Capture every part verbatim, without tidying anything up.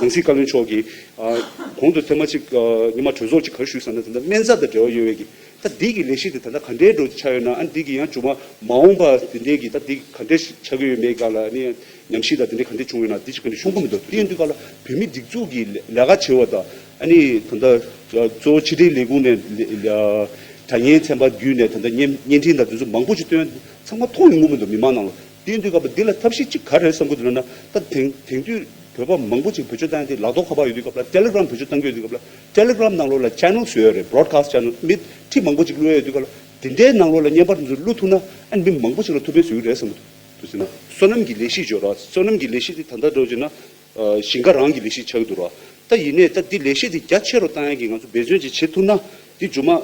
ནང་སྲིད་བཀའ་བློན་མཆོག་གིས་ཨ་གོང་དུ་ཐེངས་མ་གཅིག་ཨ་ཉི་མ་གྲོས་ཚོགས་ཅིག་ག་རེ་ཞུས་ཟེར་ན། ད་ལྟ་སྨན་རྩ་དང་འབྲེལ་བ་ཡོད་པའི་གི་ད་འདི་གི་ལས་གཞི་དེ་ད་ལྟ་ག་འདྲའི་འགྲོ་ཆགས་ཡོད་ན། ཨ་འདི་གི་ཡང་མཇུག་མ་མ་འོངས་པ་དེ་འདྲའི་གི་ད་འདི་ག་འདྲའི་ཆགས་ཀྱི་ཡོད་མེད་སྒང་ལ་ཨ་ནི་ཉམས་ཞིབ་དང་དེ་འདྲའི་ག་འདྲ་བྱུང་ཡོད་ན་དེ་ཅིག་ག་འདྲ་ཤོང་གི་མི་འདུག་དེ་ཡིན་དུས་སྐབས་ལ་བོད་མིའི་སྒྲིག་འཛུགས་ཀྱི་ལས་ཀ་བྱེད་པ་དང་ཨ་ནི་ད་ལྟ་གཙོ་བོ་ཕྱི་དྲིལ་ལས་ཁུངས་ནས་དྲ་བརྙན་ཚན་པ་བརྒྱུད་ནས་ད་ལྟ་བརྙན་བརྙན་འཕྲིན་དང་དེ་ཚོ་མང་པོ་ཞིག་བཏོན། ཚང་མ་མཐོང་ཡོང་གི་མི་འདུག་མི་མང་ནང་ལ། དེ་ཡིན་དུས་སྐབས་ལ་འདི་ལ་ཐབས་ཤེས་ཅིག་ག་རེ་རེད་བསམ་གྱི་འདུག་ལབ་ན། ད་དེང་དེང་དུས་བོད་པ་མང་པོ་ཅིག་བེད་སྤྱོད་བཏང་ཡ་དེ་ལག་ཐོག་ཁ་པར་ཡོད་དུས་སྐབས་ལ་ཊེ་ལི་གྷི་རམ་བེད་སྤྱོད་བཏང་གི་ཡོད་དུས་སྐབས་ལ་ཊེ་ལི་གྷི་རམ་ནང་ལོགས་ལ་ཆེ་ནལ་བཟོས་ཡོད་རེད། བྷོ་རོཌ་ཁ་སི་ཊི་ཆེ་ནལ་མི་ཁྲི་མང་པོ་ཅིག་བླུགས་ཡ་ཡོད་དུས་སྐབས་ལ། དེ་འདྲའི་ནང་ལོགས་ལ་བརྙན་པར་དེ་ཚོ་བླུགས་ཐུབ་ན་ཨ་ནི་མི་མང་པོ་ཞིག་ལ་ཐུགས་ཕན་གསོས་ཀྱི་རེད་བསམ་གྱི་འདུག་དུ་ཟེར་ན་སོ་ནམ་གྱི་ལས་གཞི་བརྗོད་ར། སོ་ནམ་གྱི་ལས་གཞི་དེ་ད་ལྟ་འགྲོ་བྱས་ན་ཨ་ཞིང་ཁ་རང་གི་ལས་གཞི་ཆགས་ཀྱི་འདུག་ར། ད་ཡིན་ནའི་ད་འདི་ལས་གཞི་དེ་རྒྱ་ཆེ་རུ་བཏང་ཡ་གི་ང་ཚོ་འབད་བརྩོན་ཅིག་བྱེད་ཐུབ་ན། འདི་མཇུག་མ་ཨ་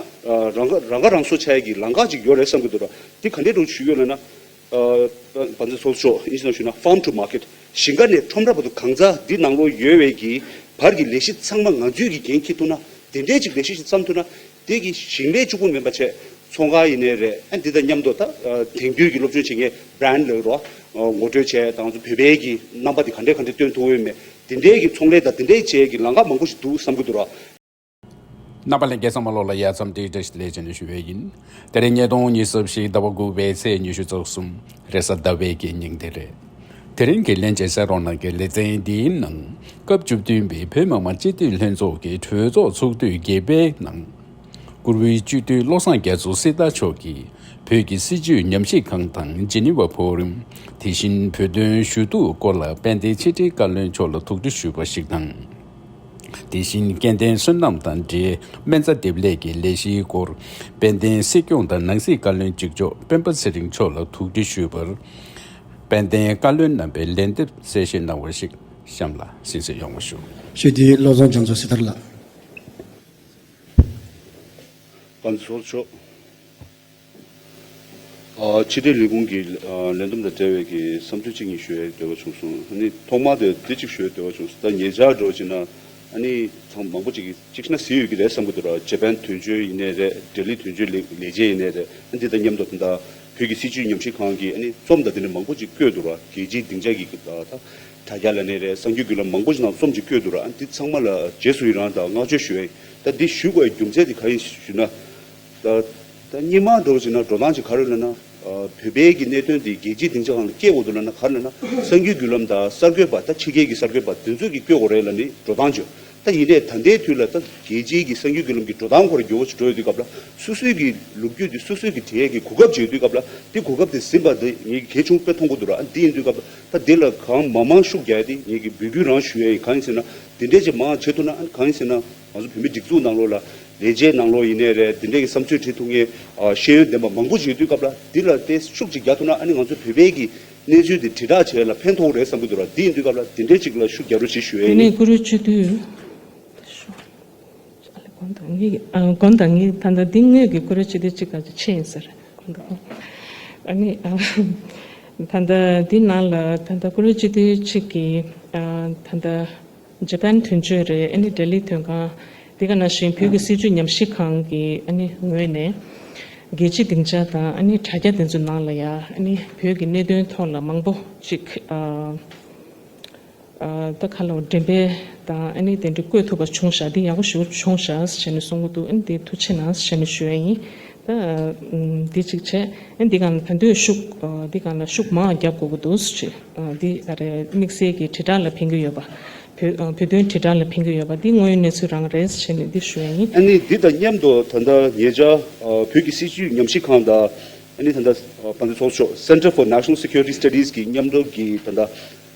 རང་ཁ་རང་ཁ་རང་གསོ་ཆགས་ཡ་གི་ལམ་ཁ་ཅིག་ཡོད་རེད་བསམ་གྱི་འདུག་ར། འདི་ག་འདྲའི་འགྲོ་ཞུ་གི་ཡོད་ལབ་ན། ཨ་བ་ཚ་ཚོགས་གཙོ་ཨིན་ཞིག་ནང་ཞུས་ན་farm to market། ཞིང་ཁ་ནས་ཁྲོམ་ར་བར་དུ་གང་ཟག་འདི་ནང་ལོགས་ཡོད་པའི་གི་བར་གྱི་ལས་གཞི་ཚང་མ་ང་ཚོའི་གི་འགན་འཁྱེར་ཐུབ་ན། དེ་འདྲའི་ཅིག་ལས་གཞི་ཞིག་བརྩམས་ཐུབ་ན། དེ་གི་ཞིང་ལས་གཅིག་པུ་མིན་པ་བྱས་ཚོང་ཁང་ཡིན་ནའི་རེད། ཨ་འདི་དང་མཉམ་དུ་ད་ཨ་དེང་དུས་ཀྱི་སློབ་སྦྱོང་བྱེད་མཁན་བྷ་རན་ཌི་ལབ་རོགས། ཨ་ངོ་སྤྲོད་བྱས་དང་ཚོ་བོད་པའི་གི་རྣམ་པ་དེ་ག་འདྲས་ག་འདྲས་སྟོན་ཐུབ་ཡོད་མེད། དེ་འདྲའི་གི་ཚོང་ལས་དང་དེ་འདྲའི་བྱས་གི་ལམ་ཁ་མང་པོ་ཞིག་འདུག་བསམ་གི་འདུག་ར། རྣམ་པ་ལྷན་རྒྱས་ཚང་མ་ལོགས་ལ་ཡ་མཚམས་འདི་བཀྲ་ཤིས་བདེ་ལེགས་བྱས་ནས་ཞུ་བ་ཡིན། དེ་རིང་ཉིས་སྟོང་ཉི་ཤུ་རྩ་བཞི་ཟླ་བ་དགུ་པའི་ཚེས་ཉི་ཤུ་རྩ་གསུམ་རེས་གཟའ་ཟླ་བའི་གི་ཉིན་དེ་རེད། དེ་རིང་གི་ལྷན་རྒྱས་གསན་རོགས་གནང་གི་ལེ་ཚན་འདིའི་ནང་སྐབས་བཅུ་བདུན་པའི་བོད་མི་མང་སྤྱི་འཐུས་ལྷན་ཚོགས་ཀྱི་གྲོས་ཚོགས་ཚོགས་དུས་བརྒྱད་པའི་ནང་། བཀུར་འོས་སྤྱི་འཐུས་བློ་བཟང་རྒྱ་མཚོ་སྲི་ཐར་མཆོག་གིས་བོད་ཀྱི་སྲིད་བྱུས་ཉམས་ཞིབ་ཁང་དང་ཇི་ནི་ཝ་ཕོ་རམ། དེ་བཞིན་བོད་དོན་ཞུ་གཏུག་སྐོར་ལ་དཔལ་ལྡན་ཕྱི་དྲིལ་བཀའ་བློན་མཆོག་ལ་ཐུགས་འདྲི་ཞུས་པ་ཞིག་དང་། དེ་བཞིན་སྐྱེ་ལྡན་བསོད་ནམས་དང་འབྲེལ་སྨན་རྩྭ་འདེབས་ལས་ཀྱི་ལས་གཞིའི་སྐོར་དཔལ་ལྡན་སྲིད་སྐྱོང་དང་ནང་སྲིད་བཀའ་བློན་གཅིག་ལྕོགས་སྤེན་པ་ཚེ་རིང་མཆོག་ལ་ཐུགས་འདྲི་ཞུས་པར། དཔལ་ལྡན་བཀའ་བློན་རྣམ་པས་ལན་འདེབས་གསལ་བཤད་གནང་བ་ཞིག་གཤམ་ལ་གསན་གཟིགས་ཡོང་བ་ཞུ། ཞུ་དེ་བློ་བཟང་རྒྱ་མཚོ་སྲི་ཐར་ལགས། བཀའ་འདྲི་ཚོགས་གཙོ། ཨ་ཕྱི་དྲིལ་ལས་ཁུངས་ཀྱི་ཨ་ལས་བསྡོམས་དང་འབྲེལ་བའི་གི་བསམ་ཚུལ་གཅིག་གཉིས་ཞུ་ཡའི་འདོད་པ་བྱུང་སོང་། ཨ་ནི་ཐོག་མར་དེ་འདི་གཅིག་ཞུ་ཡའི་འདོད་པ་བྱུང་སོང་། ད་ཉེ་ཆར་འགྲོ་བྱས་ན་ཨ་ནི་ཚང་མང་པོ་ཅིག་གིས་གཅིག་ན་གཟིགས་ཡོད་ཀྱི་རེད་བསམ་གྱི་འདུག་ར། ཇ་པན་དོན་གཅོད་ཡིན་ནའི་རེད། ལྡི་ལི་དོན་གཅོད་ལས་ལས་བྱེད་ཡིན་ནའི་རེད། ཨ་འདི་དང་མཉམ་དུ་ད་ལྟ་བོད་ཀྱི་སྲིད་བྱུས་ཉམས་ཞིབ་ཁང་གིས་ཨ་ནི་རྩོམ་དང་དེ་འདྲ་མང་པོ་ཅིག་བཀོད་འདུག་ར། རྒྱལ་སྤྱིའི་སྡིངས་ཆ་གི་ད་ད་དྲ་རྒྱ་ལ་ནས་རེད། གསར་འགྱུར་བརྒྱུད་ལམ་མང་པོ་ཞིག་ནང་རྩོམ་ཅིག་བཀོད་འདུག་ར། ཨ་འདི་ཚང་མ་ལ་རྗེས་སུ་ཡི་རང་དང་བསྔགས་བརྗོད་ཞུ་ཡ་ཡིན། ད་འདི་ཞུ་དགོས་པའི་རྒྱུ་མཚན་དེ་ག་ཡིན་ཞུ་ན། ད་ད་སྔོན་མ་འདྲ་བོ་བྱས་ན་འགྲོ་སྟངས་ཅིག་ག་རེ་ལབ་ན། ཨ་བོད་པའི་གི་གནད་དོན་དེ་རྒྱལ་སྤྱིའི་སྡིངས་ཆ་སྒང་ལ་སྐྱེལ་དགོས་འདུག་ལབ་ན་ག་རེ་ལབ་ན། གསར་འགྱུར་བརྒྱུད་ལམ་དང་གསར་འགོད་པ་ད་ཕྱི་རྒྱལ་གྱི་གསར་འགོད་པ་དེ་ཚོས་ཀྱིས་བཀོད་དགོས་རེད་ལབ་ནས་འགྲོ་སྟངས་བྱུང་། ད་ཡིན་ནའི་ད་ལྟའི་དུས་ལ་ད་རྒྱལ་སྤྱིའི་གི་གསར་འགྱུར་བརྒྱུད་ལམ་གྱི་འགྲོ་སྟངས་ཁོ་རང་འགྱུར་བ་ཞིག་འགྲོ་ཡོད་དུས་སྐབས་ལ། སོ་སོའི་གི་ལོ་རྒྱུས་དེ་སོ་སོའི་གི་བྲིས་ཡས་ཀྱི་གོ་སྐབས་ཅིག་ཡོད་དུས་སྐབས་ལ། དེ་གོ་སྐབས་དེ་ཟིན་པ་དེ་ངས་གལ་ཆུང་དཔེ་མཐོང་གི་འདུག་ར། ཨ་འདི་ཡིན་དུས་སྐབས་ལ་ད་དེ་ལ་གང་མང་མང་ཤུགས་རྒྱག་ཡ་དེ་ངས་གི་འབོད་སྐུལ་རང་ཞུ་ཡ་ཡིན། གང་ཡིན་ཟེར་ན་དེ་འདྲས་ཅིག་མང་བྱེད་ཐུབ་ན། ཨ་གང་ཡིན་ཟེར་ན་ང་ཚོ་བོད་མི་སྒྲིག་འཛུགས་ནང་ལོགས་ལ་ལས་བྱེད་ནང་ལོགས་ཡིན་ནའི་རེད། དེ་འདྲས་ཀྱི་བསམ་ཚུལ་བྲིས་ཐུབ་མཁན་ཨ་ཤེས་ཡོན་ལྡན་པ་མང་པོ་ཞིག་ཡོད་དུས་སྐབས་ལ། དེ་ལ་དེ་ཤུགས་ཅིག་རྒྱག་ཐུབ་ན་ཨ་ནི་ང་ཚོ་བོད་པའི་གི་གནས་ཚུལ་དེ་དྲིལ་བསྒྲགས་བྱེད་ཡ་ལ་ཕན་ཐོགས་རེད་བསམ་གྱི་འདུག་ར། དེ་ཡིན་དུས་སྐབས་ལ་དེ་འདྲའི་ཅིག་ལ་ཤུགས་རྒྱག་རོགས་བྱེད་ཞུ་ཡ་དེ་ཡིན། ནས་བཀུར་འོས་སྤྱི་འཐུས། ཨ་ལེ་དགོངས་དག་ངས་ཨ་དགོངས་དག་ངས་ད་ལྟ་འདི་དངོས་ཀྱི་བཀུར་འོས་སྤྱི་འཐུས་གཅིག་ག་ཚོད་ཕྱིན་ཡིན་ཟེར། དགོངས་དག་ཨ་ནི་ཨ་ད་ལྟ་འདི་ནང་ལ་ད་ལྟ་བཀུར་འོས་སྤྱི་འཐུས་གཅིག་གིས་ཨ་ད་ལྟ་ཇ་པན་དོན་གཅོད་རེད། ཨ་ནི་ལྡི་ལི་དོན་ཁང་། འདི་ག་ནང་བཞིན་བོད་ཀྱི་སྲིད་བྱུས་ཉམས་ཞིབ་ཁང་གི་ཨ་ནི་ངོས་ནས་རྒྱལ་སྤྱིའི་སྡིངས་ཆ་དང་ཨ་ནི་དྲ་རྒྱ་དེ་ཚོའི་ནང་ལ་ཡ་ཨ་ནི་བོད་ཀྱི་གནད་དོན་ཐོག་ལ་མང་པོ་ཅིག་ཨ། ཨ་ད་ཁ་ལོ་འགྲེམས་སྤེལ་དང་ཨ་ནི་དེ་འདྲ་བཀོད་ཐུབ་པ་བྱུང་ཤག་འདི་ཡག་པོ་ཞེ་པོ་བྱུང་ཤག་ཟེར་ནས་གསུང་གི་འདུག་ཨ་ནི་དེ་ཐུགས་རྗེ་གནང་ཟེར་ནས་ཞུ་ཡ་ཡིན། ད་ཨ་འདི་གཅིག་བྱས། ཨ་འདི་སྒང་ལ་ད་དུང་ཤུགས་ཨ་འདི་སྒང་ལ་ཤུགས་མང་རྒྱག་དགོས་ཀྱི་འདུག་ཟེར། ཨ་འདི་ག་རེ་དམིགས་བསལ་གྱི་དྲིལ་བསྒྲགས་ལ་ཕན་གྱི་ཡོད་པ། བོད་ཨ་བོད་དོན་དྲིལ་བསྒྲགས་ལ་ཕན་གྱི་ཡོད་པ་འདི་དངོས་ཡོད་གནས་ཚུལ་རང་རེད་ཟེར་ནས་འདི་ཞུ་ཡ་ཡིན། ཨ་ནི་འདི་དང་མཉམ་དུ་ད་ལྟ་ཉེ་ཆར་ཨ་བོད་ཀྱི་སྲིད་བྱུས་ཉམས་ཞིབ་ཁང་དང་། ཨ་ནི་ད་ལྟ་ཨ་དཔལ་ལྡན་ཚོགས་གཙོ་Center for National Security Studies གི་མཉམ་འབྲེལ་གྱི་ད་ལྟ་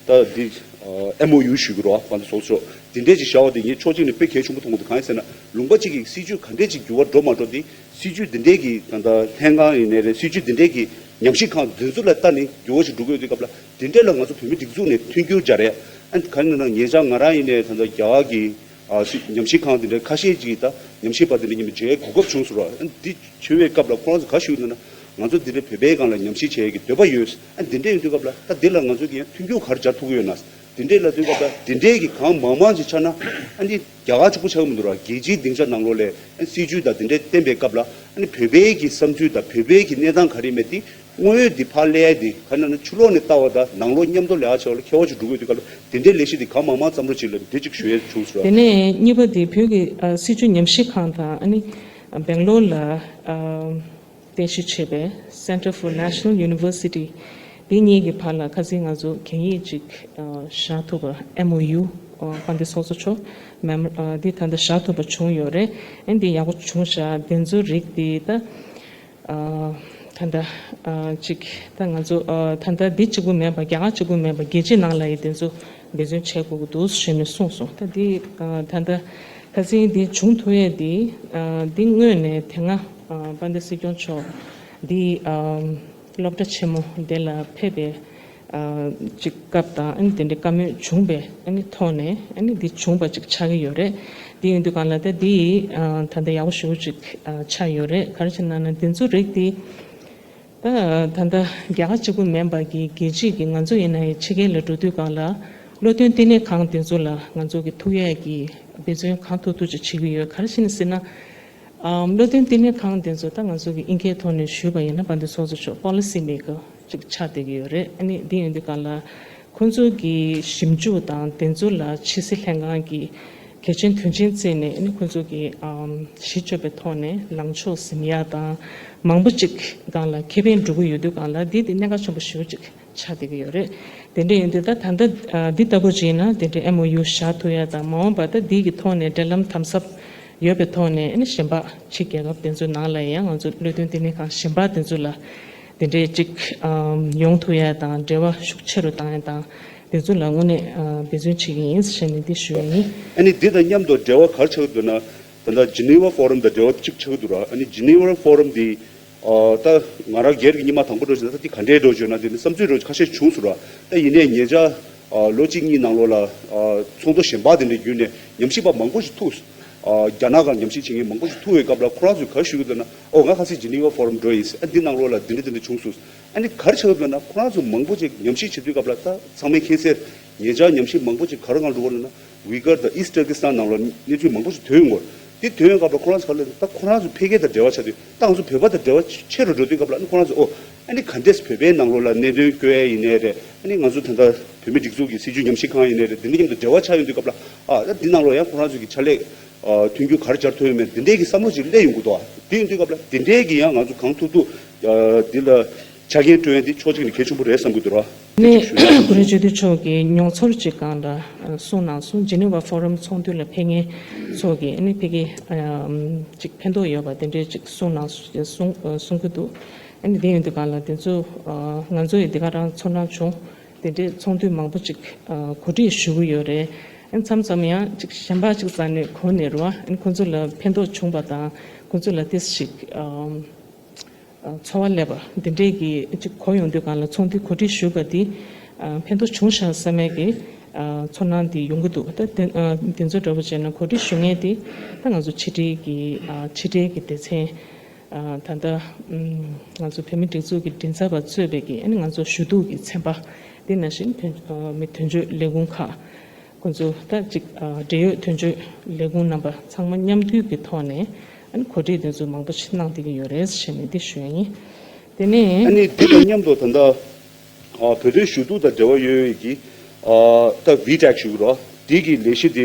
ད་འདི་ཨ་ཨེམ་ཨོ་ཡུ་ཞུ་གི་རེད་བ། དཔལ་ལྡན་ཚོགས་གཙོ། འདི་འདྲས་ཅིག་བཞག་པ་དེ་ངས་ཕྱོགས་གཅིག་ནས་དཔེ་གལ་ཆེན་པོ་མཐོང་གི་འདུག་གང་ཡིན་ཟེར་ན་ལུང་པ་གཅིག་གི་སྲིད་བྱུས་ག་འདྲས་ཅིག་འགྱུར་བ་འགྲོ་མ་འགྲོ་དེ་སྲིད་བྱུས་འདི་འདྲས་ཀྱི་ད་ལྟ་ལྷན་ཁང་ཡིན་ནའི་རེད། སྲིད་བྱུས་འདི་འདྲས་ཀྱི་ཉམས་ཞིབ་ཁང་འདི་ཚོ་ལ་ལྟ་ནས་འགྱུར་བ་ཞིག་འགྲོ་གི་ཡོད་དུས་སྐབས་ལ། འདི་འདྲས་ལ་ང་ཚོ་བོད་མི་སྒྲིག་འཛུགས་ནས་མཐུན་འགྱུར་སྦྱར་ཡ། ཨ་གང་ཡིན་ན་ཉེ་ཆར་ང་རང་ཡིན་ནའི་ད་ལྟ་རྒྱ་གར་གྱི་ཨ་སྲིད་ཉམས་ཞིབ་ཁང་འདི་འདྲའི་ཁ་ཤས་ཅིག་ད་ཉམས་ཞིབ་པ་འདི་འདྲ་མཉམ་དུ་མཇལ་གོ་སྐབས་བྱུང་སོང་ར། ཨ་འདི་བྱུང་བའི་སྐབས་ལ་ཁོ་རང་ཚོ་ག་ཞུས་ཡོད་ན། ང་ཚོ་འདི་འདྲའི་བོད་པའི་སྒང་ལ་ཉམས་ཞིབ་བྱེད་ཡས་ཀྱི་འདོད་པ་ཡོད། ཨ་འདི་འདྲ་ཡིན་དུས་སྐབས་ལ་ད་འདི་ལ་ང་ཚོ་གིས་ཡང་མཐུན་འགྱུར་ག་རེ་སྦྱར་ཐུབ་ཀྱི་ཡོད་ན། འདི་འདྲའི་ལབ་དུས་སྐབས་ལ་འདི་འདྲའི་གི་གང་མང་མང་ཅིག་ཆགས་ན། ཨ་འདི་རྒྱ་གར་གཅིག་པུ་ཆགས་ཀྱི་མི་འདུག་ར། རྒྱལ་སྤྱིའི་སྡིངས་ཆ་ནང་ལོགས་ལ་ཨ་སྲིད་བྱུས་དང་འདི་འདྲའི་བསྟན་པའི་སྐབས་ལ་ཨ་ནི་བོད་པའི་གི་བསམ་ཚུལ་དང་བོད་པའི་གི་གནས་སྟངས་ག་རེ་མེད་དེ། དངོས་ཡོད་འདི་ཕར་སླེབས་ཡ་འདི་ག་ན་ན་ཕྱི་ལོགས་ནས་ལྟ་བ་དང་ནང་ལོགས་མཉམ་དུ་ལས་ཀ་བྱེད་པ་ལ་ཁྱད་པར་ཅིག་འགྲོ་གི་ཡོད་དུས་སྐབས་ལ་དེ་འདྲའི་ལས་གཞི་འདི་གང་མང་མང་བརྩམས་རོགས་བྱེད་ལབ་འདི་གཅིག་ཞུ་ཡ་བྱུང་སོང་ར། དེ་ནས་གཉིས་པ་འདི་བོད་ཀྱི་ཨ་སྲིད་བྱུས་ཉམས་ཞིབ་ཁང་དང་ཨ་ནི་སྦེང་ལོར་ལ་ཨ་རྟེན་གཞི་བྱས་པའི་Center for National University འདི་གཉིས་ཀྱི་བར་ལ་ཁ་སང་ང་ཚོ་གན་ཡིག་ཅིག་ཨ་བཞག་ཐུབ་པ་M O U ཨ་དཔལ་ལྡན་ཚོགས་གཙོ་མཆོག་མེམ་ཨ་འདི་ད་ལྟ་བཞག་ཐུབ་པ་བྱུང་ཡོད་རེད། ཨ་འདི་ཡག་པོ་བྱུང་ཤག་དེ་ཚོ་རིགས་འདི་ད། ཨ་ད་ལྟ་ཨ་ཅིག་ད་ང་ཚོ་ཨ་ད་ལྟ་འདི་གཅིག་པུ་མིན་པ་རྒྱ་གར་གཅིག་པུ་མིན་པ་རྒྱལ་སྤྱི་ནང་ལ་ཡི་དེ་ཚོ་འབད་བརྩོན་བྱེད་དགོས་ཀྱི་འདུག་ཞེས་ནས་གསུངས་སོང་། ད་འདི་ཨ་ད་ལྟ་ཁ་སང་འདི་བྱུང་ཐུབ་ཡས་འདི་ཨ་འདི་སྔོན་ནས་དེ་སྔ་ཨ་དཔལ་ལྡན་སྲིད་སྐྱོང་མཆོག་འདི་ཨ་སློབ་གྲྭ་ཆེན་མོ་འདི་ལ་ཕེབས་པའི་ཨ་ཅིག་སྐབས་དང་ཨ་ནི་དེ་འདྲའི་བཀའ་མོལ་བྱུང་བའི་ཨ་ནི་ཐོག་ནས་ཨ་ནི་འདི་བྱུང་བ་ཅིག་ཆགས་ཀྱི་ཡོད་རེད། འདི་ཡིན་དུས་གང་ལ་ད་འདི་ཨ་ད་ལྟ་ཡག་པོ་ཞེ་པོ་ཅིག་ཨ་ཆགས་ཡོད་རེད། ག་རེ་བྱས་ན་ན་འདི་ཚོ་རིགས་འདི་ད་ད་ལྟ་རྒྱ་གར་གཅིག་པུ་མིན་པ་གི་རྒྱལ་སྤྱི་གི་ང་ཚོ་ཡིན་ན་ཡང་ཕྱི་རྒྱལ་ལ་འགྲོ་དུས་གང་ལ་བློ་མཐུན་བསྟི་གནས་ཁང་འདི་ཚོ་ལ་ང་ཚོ་གི་ཐུག་ཡས་ཀྱི་འབད་བརྩོན་གང་ཐུབ་ཐུབ་ཅིག་བྱེད་ཀྱི་ཡོད། ག་རེ་བྱས་ན་ཟེར་ན། ཨམ་བློ་མཐུན་བསྟི་གནས་ཁང་དེ་ཚོ་ད་ང་ཚོ་གི་ཨིན་སྐད་ཐོག་ནས་ཞུས་པ་ཡིན་ན་དཔལ་ལྡན་ཚོགས་གཙོ་མཆོག་པོ་ལི་སི་མེ་ཀར་ཅིག་ཆགས་བསྡད་ཀྱི་ཡོད་རེད། ཨ་ནི་འདི་ཡིན་དུས་གང་ལ་ཁོང་ཚོ་གི་ཞིབ་འཇུག་དང་དེ་ཚོ་ལ་ཕྱི་སྲིད་ལྷན་ཁང་གི་གལ་ཆེན་དོན་ཆེན་བརྩིས་ནས་ཨ་ནི་ཁོང་ཚོ་གི་ཨམ་གཞི་བཅོལ་བའི་ཐོག་ནས་ལངས་ཕྱོགས་ཟིན་ཡ་དང་མང་པོ་ཅིག་སྒང་ལ་ཁེ་ཕན་འགྲོ་གི་ཡོད་དུས་གང་ལ་འདི་དེ་གནད་འགག་ཆེན་པོ་ཞེ་པོ་ཅིག་ཆགས་བསྡད་ཀྱི་ཡོད་རེད། དེ་འདྲ་ཡིན་དུས་ད་ད་ལྟ་ཨ་འདི་ལྟ་བུ་ཅིག་ཡིན་ན་དེ་འདྲའི་M O U བཞག་ཐུབ་ཡ་དང་མ་འོངས་པ་ད་འདི་གི་ཐོག་ནས་འབྲེལ་ལམ་དམ་ཟབ་ཡོད་པའི་ཐོག་ནས་ཨ་ནི་གཞན་པ་ཕྱི་རྒྱལ་ཁབ་དེ་ཚོའི་ནང་ལ་ཡང་ང་ཚོ་བློ་མཐུན་བསྟི་གནས་ཁང་གཞན་པ་དེ་ཚོ་ལ་དེ་འདྲའི་ཅིག་ཨམ་ཡོང་ཐུབ་ཡ་དང་འབྲེལ་བ་ཤུགས་ཆེ་རུ་བཏང་ཡ་དང་དེ་ཚོ་ལ་དངོས་གནས་ཨ་འབད་བརྩོན་བྱེད་ཀྱི་ཡིན་ཟེར་ནས་འདི་ཞུ་ཡ་ཡིན། ཨ་ནི་འདི་དང་མཉམ་དུ་འབྲེལ་བ་ག་རེ་ཆགས་ཀྱི་འདུག་ན། ད་ལྟ་Geneva Forum དང་འབྲེལ་བ་གཅིག་ཆགས་ཀྱི་འདུག་ར། ཨ་ནི་Geneva Forum འདི་ཨ་ད་ང་རང་སྒེར་གྱི་སྔོན་མ་དང་པོ་འགྲོ་བྱས་ན་ད་འདི་ག་འདྲའི་འགྲོ་བྱས་ན་འདི་ནི་བསམ་ཚུལ་འགྲོ་ཁ་ཤས་བྱུང་སོང་ར། ད་ཡིན་ནའི་ཉེ་ཆར་ཨ་ལོ་གཅིག་གཉིས་ནང་ལོགས་ལ་ཨ་ཚོགས་འདུ་གཞན་པ་དེ་འདྲའི་བརྒྱུད་ནས་ཉམས་ཞིབ་པ་མང་པོ་ཞིག་ཐུག་ཨ་རྒྱ་ནག་ག་ཉམས་ཞིབ་བྱེད་མཁན་མང་པོ་ཞིག་ཐུག་པའི་སྐབས་ལ་ཁོ་རང་ཚོས་ག་རེ་ཞུ་གི་འདུག་ན། ཨོ་ང་ཁ་སང་Geneva Forum འགྲོ་ཡིན། ཨ་འདི་ནང་ལོགས་ལ་འདི་འདྲ་འདི་འདྲ་བྱུང་སོང་། ཨ་ནི་ག་རེ་ཆགས་ཀྱི་འདུག་ན་ཁོ་རང་ཚོ་མང་པོ་ཅིག་ཉམས་ཞིབ་བྱེད་དུས་སྐབས་ལ་ད་ཚང་མས་མཁྱེན་གསལ་ཉེ་ཆར་ཉམས་ཞིབ་མང་པོ་ཅིག་ག་རེ་གང་འགྲོ་བ་ལབ་ན། ཝི་གར་དང་ཨིསི་ཊར་ཀི་སི་ཐན་ནང་ལ་གནས་ཚུལ་མང་པོ་ཞིག་ཐོན་ཡོང་གི་རེད། དེ་ཐོན་ཡོང་སྐབས་ལ་ཁོ་རང་ཚོ་ག་ལ་ད་ཁོ་རང་ཚོ་ཕ་གི་དང་འབྲེལ་བ་ཆགས་དུས་ད་ང་ཚོ་བོད་པ་དང་འབྲེལ་བ་ཆེ་རུ་འགྲོ་དུས་སྐབས་ལ་ཨ་ནི་ཁོ་རང་ཚོ་ཨོ་ཨ་ནི་ག་འདྲས་བོད་པའི་ནང་ལོགས་ལ་གནད་དོན་བཀོད་ཡ་ཡིན་ནའི་རེད། ཨ་ནི་ང་ཚོ་ད་ལྟ་བོད་མི་སྒྲིག་འཛུགས་ཀྱི་སྲིད་བྱུས་ཉམས་ཞིབ་ཁང་ཡིན་ནའི་རེད། འདི་འདྲ་མཉམ་དུ་འབྲེལ་བ་ཆགས་ཡོང་དུས་སྐབས་ལ་ཨ་ད་འདི་ནང་ལོགས་ཡང་ཁོ་རང་ཚོ་གི་ཕྱག་ལས་ཨ་མཐུན་འགྱུར་ག་རེ་སྦྱར་ཐུབ་ཡོད་མེད་འདི་འདྲའི་གི་བསམ་བློ་ཅིག་སླེབས་ཡོང་གི་འདུག་དེ་ཡིན་དུས་སྐབས་ལ་འདི་འདྲའི་གི་ཡང་ང་ཚོ་གང་ཐུབ་ཐུབ་ཨ་འདི་ལ་ཆ་རྐྱེན་སྤྲོད་ཡ་འདི་ཕྱོགས་གཅིག་ནས་གལ་ཆེན་པོ་རེད་བསམ་གྱི་འདུག་ར། ནས་གུ་རུ་ཇོ་དི་མཆོག་གི་མྱོང་ཚོར་ཅིག་སྒང་ལ་གསུངས་གནང་སོང་། Geneva Forum ཚོགས་འདུ་ལ་ཕེབས་མཁན་ཚོ་གིས་ཨ་ནི་ཕ་གི་ཅིག་ཕན་ཐོགས་ཡོད་པ་དེ་འདྲའི་ཅིག་གསུངས་གནང་སོང་གསུང་གསུང་གི་འདུག་ཨ་ནི་དེ་ཡིན་དུས་སྒང་ལ་དེ་ཚོ་ང་ཚོ་ཡི་འདི་ག་རང་ཚོར་སྣང་བྱུང་། དེ་འདྲའི་ཚོགས་འདུ་མང་པོ་ཅིག་གོ་སྒྲིག་ཞུ་གི་ཡོད་རེད། ཨ་ནི་མཚམས་མཚམས་ཡང་ཅིག་གཞན་པ་ཅིག་རྩ་ནས་གོ་ནས་རུ་ཨ་ནི་ཁོ་ཚོ་ལ་ཕན་ཐོགས་བྱུང་བ་དང་ཁོ་ཚོ་ལ་ཏིས་ཞིག་ཨ་ཚོར་བ་སླེབས་པ་འདི་འདྲས་ཀྱི་ཅིག་གོ་ཡོང་དུས་སྒང་ལ་ཚོགས་འདུ་གོ་སྒྲིག་ཞུས་པ་འདི་ཨ་ཕན་ཐོགས་བྱུང་ཤག་བསམ་མེད་ཀྱི་ཨ་ཚོར་སྣང་འདི་ཡོང་གི་འདུག་ད་དེ་ཨ་དེ་ཚོ་འདྲ་པོ་བྱས་ན་གོ་སྒྲིག་ཞུ་མཁན་འདི་ད་ང་ཚོ་ཕྱི་དྲིལ་གྱི་ཨ་ཕྱི་དྲིལ་གྱི་སྡེ་ཚན་ཨ་ད་ལྟ་ཨམ་ང་ཚོ་བོད་མི་སྒྲིག་འཛུགས་ཀྱི་མགྲིན་ཚབ་པ་གཙོས་པའི་གི་ཨ་ནི་ང་ཚོ་ཞུ་གཏུག་གི་ཚན་པ་འདི་ནང་བཞིན་དོན་ཨ་མི་དོན་གཅོད་ལས་ཁུངས་ཁག་ཁོང་ཚོ་ད་ཅིག་ཨ་འབྲེལ་ཡོད་དོན་གཅོད་ལས་ཁུངས་རྣམ་པ་ཚང་མ་མཉམ་འདུས་ཀྱི་ཐོག་ནས་ཨ་ནི་གོ་སྒྲིག་དེ་ཚོ་མང་པོ་ཞིག་གནང་བསྡད་ཀྱི་ཡོད་རེད་ཞེས་ནས་འདི་ཞུ་ཡ་ཡིན། དེ་ནས་ཨ་ནི་འདི་དང་མཉམ་དུ་ད་ལྟ་ཨ་བོད་དོན་ཞུ་གཏུག་དང་འབྲེལ་བ་ཡོད་ཡོད་ཀྱི་ཨ་ད་ཝི་ཊེག་ཞུ་གི་རོ། འདི་གི་ལས་གཞི་འདི་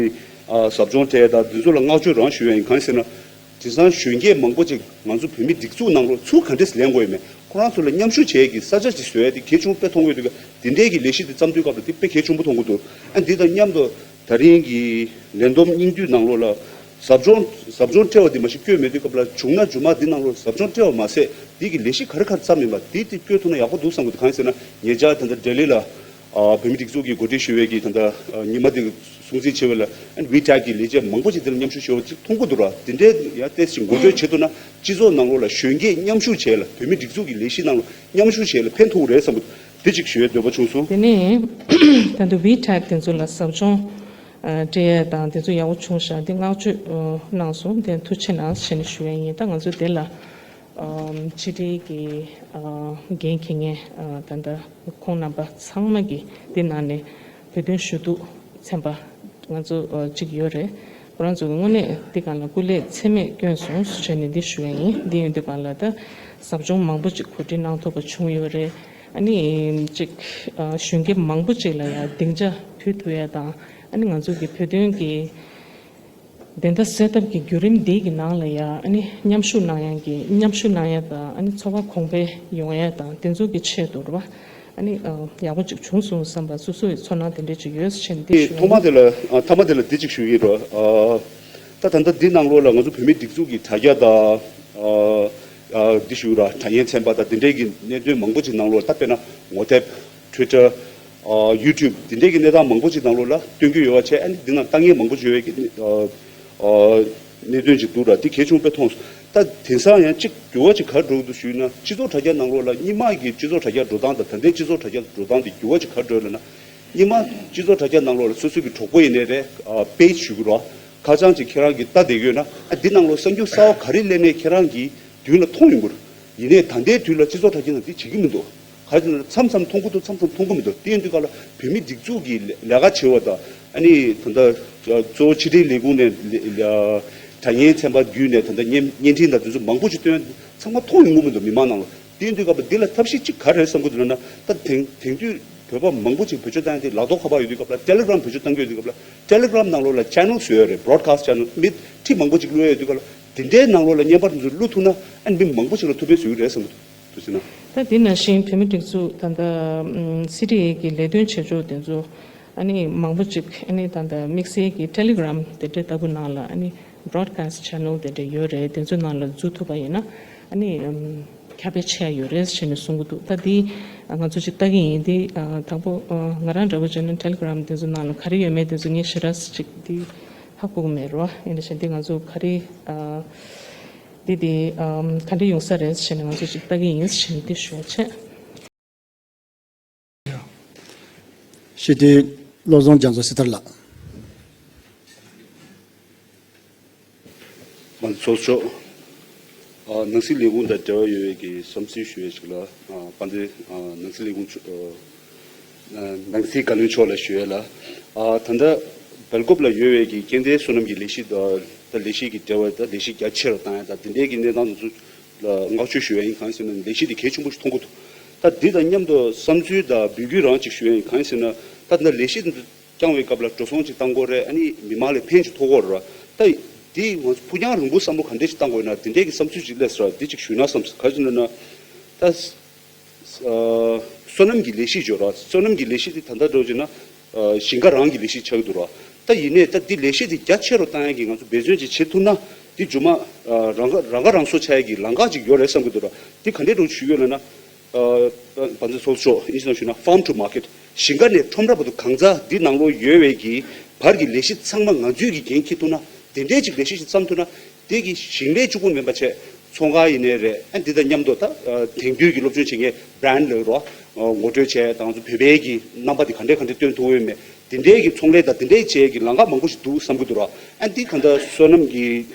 ཨ་ཟབ་སྦྱོང་སྤྲད་དང་འདི་ཚོ་ལ་བསྔགས་བརྗོད་རང་ཞུ་ཡ་ཡིན། གང་ཡིན་ཟེར་ན། དེང་སང་གཞོན་སྐྱེས་མང་པོ་ཅིག་ང་ཚོ་བོད་མི་སྒྲིག་འཛུགས་ནང་ལོགས་ཚུར་ག་འདྲས་ལེན་དགོས་ཡོད་མེད་ཁོ་རང་ཚོ་ལ་མཉམ་ཞུགས་བྱེད་ཀྱི་ས་ཆ་ཅིག་བཟོ་ཡ་དེ་གལ་ཆེན་པོ་དཔེ་མཐོང་གི་འདུག་ག་དེ་འདྲའི་གི་ལས་གཞི་དེ་བརྩམས་དུས་སྐབས་ལ་དེ་དཔེ་གལ་ཆེན་པོ་མཐོང་གི་འདུག་ཨ་འདི་དང་མཉམ་དུ་ད་རིང་གི་ལས་བསྡོམས་སྙིང་བསྡུས་ནང་ལོགས་ལ་ཟབ་སྦྱོང་ཟབ་སྦྱོང་སྤྲད་པ་དེ་མ་གཞི་བསྐྱོད་མེད་དུས་སྐབས་ལ་བྱུང་ན་རྗེས་མ་འདི་ནང་ལོགས་ཟབ་སྦྱོང་སྤྲད་པ་མ་ཟད་འདི་གི་ལས་གཞི་ག་རེ་ག་རེ་བརྩམས་ཡོད་མ་འདི་དེ་བསྐྱོད་ཐུབ་ན་ཡག་པོ་འདུག་བསམ་གི་འདུག་གང་ཡིན་ཟེར་ན་ཉེ་ཆར་ད་ལྟ་ལྡི་ལི་ལ་ཨ་བོད་མི་སྒྲིག་འཛུགས་ཀྱིས་གོ་སྒྲིག་ཞུ་བའི་གི་ད་ལྟ་ཉི་མ་དེ་སྲུང་བརྩི་བྱེད་པ་ལ་ཨ་ནི་ཝི་ཊེག་གི་ལས་བྱེད་མང་པོ་ཞིག་དེ་ལ་མཉམ་ཞུགས་བྱེད་པ་ཅིག་མཐོང་གི་འདུག་ར། དེ་འདྲའི་ཡང་ཏོག་ཙམ་ངོ་སྤྲོད་བྱེད་ཐུབ་ན་སྤྱི་ཚོགས་ནང་ལོགས་ལ་གཞོན་སྐྱེས་མཉམ་ཞུགས་བྱེད་ལ་བོད་མི་སྒྲིག་འཛུགས་ཀྱི་ལས་གཞི་ནང་ལ་མཉམ་ཞུགས་བྱེད་ལ་ཕན་ཐོགས་རེད་བསམ་གི་འདུག་དེ་ཅིག་ཞུ་ཡའི་འདོད་པ་བྱུང་སོང་། དེ་ནས་ད་ལྟ་ཝི་ཊེག་དེ་ཚོ་ལ་ཟབ་སྦྱོང་ཨ་སྤྲད་ཡ་དང་དེ་ཚོ་ཡག་པོ་བྱུང་ཤག་དེ་བསྔགས་བརྗོད་ཨ་གནང་སོང་། དེ་ཐུགས་རྗེ་གནང་ཞེས་ནས་ཞུ་ཡ་ཡིན། ད་ང་ཚོ་དེ་ལ་ཨ་ཕྱི་དྲིལ་གྱི་ཨ་འགན་འཁྱེར་མཁན་ཨ་ད་ལྟ་ཁོང་རྣམ་པ་ཚང་མ་གིས་འདི་ནང་ནས་བོད་དོན་ཞུ་གཏུག་ཚན་པ་ང་ཚོ་ཨ་གཅིག་ཡོད་རེད། ཁོ་རང་ཚོ་གི་དངོས་གནས་འདི་གང་ལ་སྐུ་ལས་ཚད་མེད་བསྐྱོན་སོང་ཟེར་ནས་འདི་ཞུ་ཡ་ཡིན། འདི་ཡིན་དུས་གང་ལ་ད་ཟབ་སྦྱོང་མང་པོ་ཅིག་གོ་སྒྲིག་གནང་ཐུབ་པ་བྱུང་ཡོད་རེད། ཨ་ནི་ཅིག་གཞོན་སྐྱེས་མང་པོ་ཅིག་ལ་ཡ་སྡིངས་ཆ་ཕུལ་ཐུབ་ཡ་དང་། ཨ་ནི་ང་ཚོ་གི་བོད་དོན་གི་བདེན་མཐའ་གསལ་ཐབས་ཀྱི་བརྒྱུད་རིམ་འདི་གི་ནང་ལ་ཡ་ཨ་ནི་མཉམ་ཞུགས་གནང་ཡ་གི་མཉམ་ཞུགས་གནང་ཡ་དང་། ཨ་ནི་འཚོ་བ་གོང་འཕེལ་ཡོང་ཡ་དང་། དེ་ཚོ་གི་ཆེད་དུ་རེད་བ། ཨ་ནི་ཡག་པོ་ཅིག་བྱུང་སོང་བསམ་པ་སོ་སོ་ཡི་ཚོར་སྣང་དེ་འདྲས་ཅིག་ཡོད་ཟེར་ནས་འདི་ཞུ་ཡ་ཐོག་མ་ཡིན། དེ་ལ་ཐ་མ་དེ་ལ་འདི་ཅིག་ཞུ་ཡི་རོ། ད་ད་ལྟ་འདི་ནང་ལོགས་ལ་ང་ཚོ་བོད་མི་སྒྲིག་འཛུགས་ཀྱི་དྲ་རྒྱ་དང་། འདི་ཞུ་ར་དྲ་བརྙན་ཚན་པ་དང་དེ་འདྲས་ཀྱི་གནད་དོན་མང་པོ་ཅིག་ནང་ལོགས་ད་དཔེར་ན་ངོ་དེབ། Twitter། YouTube། དེ་འདྲས་ཀྱི་གནས་སྟངས་མང་པོ་ཅིག་ནང་ལོགས་ལ་སྟོན་གྱི་ཡོད་པ་བྱས། ཨ་ནི་འདི་ནང་ལྟ་མཁན་མང་པོ་ཅིག་ཡོད་པའི་གནད་དོན་ཅིག་འདུག་ར། འདི་གལ་ཆེན་པོ་དཔེ་མཐོང་སོང་། ད་དེང་སང་ཡང་གཅིག་འགྱུར་བ་ཅིག་ག་རེ་འགྲོ་གི་འདུག་ཞུས་ན། སྤྱི་ཚོགས་དྲ་རྒྱ་ནང་ལོགས་ལ་སྔོན་མ་གི་སྤྱི་ཚོགས་དྲ་རྒྱ་འགྲོ་སྟངས་དང་ད་ལྟའི་སྤྱི་ཚོགས་དྲ་རྒྱ་འགྲོ་སྟངས་དེ་འགྱུར་བ་ཅིག་ག་རེ་འགྲོ་ལབ་ན། སྔོན་མ་སྤྱི་ཚོགས་དྲ་རྒྱ་ནང་ལོགས་ལ་སོ་སོ་གི་གྲོགས་པོ་ཡིན་ནའི་རེད། Page ཞུ་གི་རོགས། ཁ་བྱང་ཅིག་ཁྱེད་རང་གིས་ལྟ་བསྡད་ཡོད་ན། ཨ་འདི་ནང་ལོགས་གསར་འགྱུར་གསར་པ་ག་རེ་སླེབས་ནའི་ཁྱེད་རང་གིས་མདུན་ལ་མཐོང་ཡོང་གི་རེད། ཡིན་ནའི་ད་ལྟའི་དུས་ལ་སྤྱི་ཚོགས་དྲ་རྒྱ་ནང་འདི་བྱེད་ཀྱི་མི་འདུག་ག་རེ་ཟེར་ན་མཚམས་མཚམས་མཐོང་གི་འདུག་མཚམས་མཚམས་མཐོང་གི་མི་འདུག་དེ་ཡིན་དུས་ག་ལ་བོད་མི་སྒྲིག་འཛུགས་ཀྱི་ལས་ཀ་བྱེད་པ་དང་། ཨ་ནི་ད་ལྟ་གཙོ་བོ་ཕྱི་དྲིལ་ལས་ཁུངས་ནས་དྲ་བརྙན་ཚན་པ་བརྒྱུད་ནས་ད་ལྟ་བརྙན་བརྙན་འཕྲིན་དང་དེ་ཚོ་མང་པོ་ཞིག་བཏོན། ཚང་མ་མཐོང་ཡོང་གི་མི་འདུག་མི་མང་ནང་ལ། དེ་ཡིན་དུས་སྐབས་ལ་འདི་ལ་ཐབས་ཤེས་གཅིག་ག་རེ་བསམ་གྱི་འདུག་ལབ་ན། ད་དེང་དེང་དུས་བོད་པ་མང་པོ་ཅིག་བེད་སྤྱོད་བཏང་ཡ་དེ་ལག་ཐོག་ཁ་པར་ཡོད་དུས་སྐབས་ལ། Telegram བེད་སྤྱོད་བཏང་གི་ཡོད་དུས་སྐབས་ལ། Telegram ནང་ལོགས་ལ་channel བཟོས་ཡོད་རེད། Broadcast channel མི་ཁྲི་མང་པོ་ཅིག་བླུགས་ཡ་ཡོད་དུས་སྐབས་ལ། དེ་འདྲའི་ནང་ལོགས་ལ་བརྙན་པར་དེ་ཚོ་བླུགས་ཐུབ་ན། ཨ་ནི་མི་མང་པོ་ཅིག་ལ་ཐུགས་ཕན་གསོས་ཀྱི་རེད་བསམ་གྱི་འདུག་ཟེར་ན། ད་དེ་ནང་བཞིན་བོད་མི་སྒྲིག་འཛུགས་ད་ལྟ་སི་ཊི་ཨེ་གི་ལས་དོན་བྱེད་ཕྱོགས་དེ་ཚོ། ཨ་ནི་མང་པོ་ཅིག་ཨ་ནི་ད་ལྟ་དམིགས་བསལ་གྱི་Telegram དེ་འདྲའི་ལྟ་བུ་ནང་ལ། ཨ་ནི་Broadcast channel དེ་འདྲ་ཡོད་རེད། དེ་ཚོའི་ནང་ལ་འཛུལ་ཐུབ་པ་ཡིན་ན། ཨ་ནི་ཨམ་ཁྱབ་སྤེལ་ཆེ་ཡ་ཡོད་རེད་ཟེར་ནས་གསུང་གི་འདུག་ད་འདི་ང་ཚོ་ཅིག་ལྟ་གི་ཡིན། འདི་ཨ་དང་པོ་ཨ་ང་རང་འདྲ་བོ་བྱས་ན་Telegram དེ་ཚོ་ནང་ལ་ག་རེ་ཡོད་མེད་དེ་ཚོ་ངས་ཞེ་དྲག་ཅིག་འདི་ཧ་གོ་གི་མེད་རོ། ཡིན་ནའི་འདི་ང་ཚོ་ག་རེ་ཨ་འདི་འདི་ཨམ་ག་འདྲ་ཡོང་ས་རེད་ཟེར་ནས་ང་ཚོ་ཅིག་ལྟ་གི་ཡིན་ཟེར་ནས་འདི་ཞུ་བ་བྱས། ཞི་བདེའི་བློ་བཟང་རྒྱ་མཚོ་སི་ཐར་ལགས། དཔལ་ལྡན་ཚོགས་གཙོ། ཨ་ནང་སྲིད་ལས་ཁུངས་དང་འབྲེལ་བ་ཡོད་པའི་གི་བསམ་ཚུལ་ཞུ་ཡས་ཤིག་ལ། ཨ་དཔལ་ལྡན་ཨ་ནང་སྲིད་ལས་ཁུངས་མཆོག་ཨ་ནང་སྲིད་བཀའ་བློན་མཆོག་ལ་ཞུ་ཡས་ལ། ཨ་ད་ལྟ་སྦེལ་ཀོབ་ལ་ཡོད་པའི་གི་སྐྱེ་ལྡན་བསོད་ནམས་ཀྱི་ལས་གཞི་དང་ད་ལས་གཞི་གི་འབྲེལ་བ་དང་ལས་གཞི་རྒྱ་ཆེ་རུ་བཏང་ཡས་དང་དེ་འདྲའི་གི་གནས་སྟངས་དེ་ཚོ་ལ་བསྔགས་བརྗོད་ཞུ་ཡས་ཡིན། གང་ཡིན་ཟེར་ན་ལས་གཞི་དེ་གལ་ཆེན་པོ་ཞིག་མཐོང་གི་འདུག་ད་འདི་དང་མཉམ་དུ་བསམ་ཚུལ་དང་འབོད་སྐུལ་རང་ཅིག་ཞུ་ཡས་ཡིན། གང་ཡིན་ཟེར་ན་ད་ལྟ་ལས་གཞི་འདི་བསྐྱངས་པའི་སྐབས་ལ་འགྲོ་སོང་ཅིག་བཏང་དགོས་རེད། ཨ་ནི་མི་མང་ལ་ཕན་ཅིག་ཐོགས་ཀྱི་ཡོད་རེད། ད་འདི་ང་ཚོ་ཕུགས་རྒྱང་རིང་པོ་བསམ་བློ་ག་འདྲས་ཅིག་བཏང་དགོས་ན་འདི་འདྲས་ཀྱི་བསམ་ཚུལ་ཅིག་སླེབས་སོང་ར། འདི་ཅིག་ཞུས་ན་བསམ་སོང་། ག་རེ་ཟེར་ན་ད་ཨ་བསོད་ནམས་ཀྱི་ལས་གཞི་ཡོད་ར། བསོད་ནམས་ཀྱི་ལས་གཞི་འདི་ད་ལྟ་འགྲོ་བྱས་ན་ཨ་ཞིང་ཁ་རང་གི་ལས་གཞི་ཆགས་ཀྱི་འདུག་ར། ད་ཡིན་ནའི་ད་འདི་ལས་གཞི་འདི་རྒྱ་ཆེ་རུ་བཏང་ཡས་ཀྱི་ང་ཚོ་འབད་བརྩོན་ཅིག་བྱེད་ཐུབ་ན། འདི་མཇུག་མ་ཨ་རང་ཁ་རང་ཁ་རང་གསོ་བྱ་ཡས་ཀྱི་ལམ་ཁ་ཅིག་ཡོད་རེད་བསམ་གྱི་འདུག་ར། འདི་ག་འདྲས་འགྲོ་ཞུ་ཡོད་ལབ་ན། ཨ་དཔལ་ལྡན་ཚོགས་གཙོ་ཡིན་ཞུ་ན་farm to market། ཞིང་ཁ་ནས་ཁྲོམ་ར་བར་དུ་གང་ཟག་འདི་ནང་ལོགས་ཡོད་པའི་གི་བར་གྱི་ལས་གཞི་ཚང་མ་ང་ཚོས་ཀྱི་འགན་འཁྱེར་ཐུབ་ན། དེ་འདྲའི་ཅིག་ལས་གཞི་ཞིག་བརྩམས་ཐུབ་ན། དེ་གི་ཞིང་ལས་གཅིག་པུ་མིན་པ་བྱས་ཚོང་ཁང་ཡིན་ནའི་རེད། ཨ་འདི་དང་མཉམ་དུ་ད་ཨ་དེང་དུས་ཀྱི་སློབ་སྦྱོང་བྱེད་མཁན་brand ལབ་རོགས། ཨ་ངོ་སྤྲོད་བྱས་དང་ཚོ་བོད་པའི་གི་རྣམ་པ་དེ་ག་འདྲས་ག་འདྲས་སྟོན་ཐུབ་ཡོད་མེད། དེ་འདྲའི་གི་ཚོང་ལས་དང་དེ་འདྲའི་བྱས་ཀྱི་ལམ་ཁ་མང་པོ་ཞིག་འདུག་བསམ་གྱི་འདུག་ར། ཨ་འདི་གང་ལྟར་བསོད་ནམས་ཀྱི་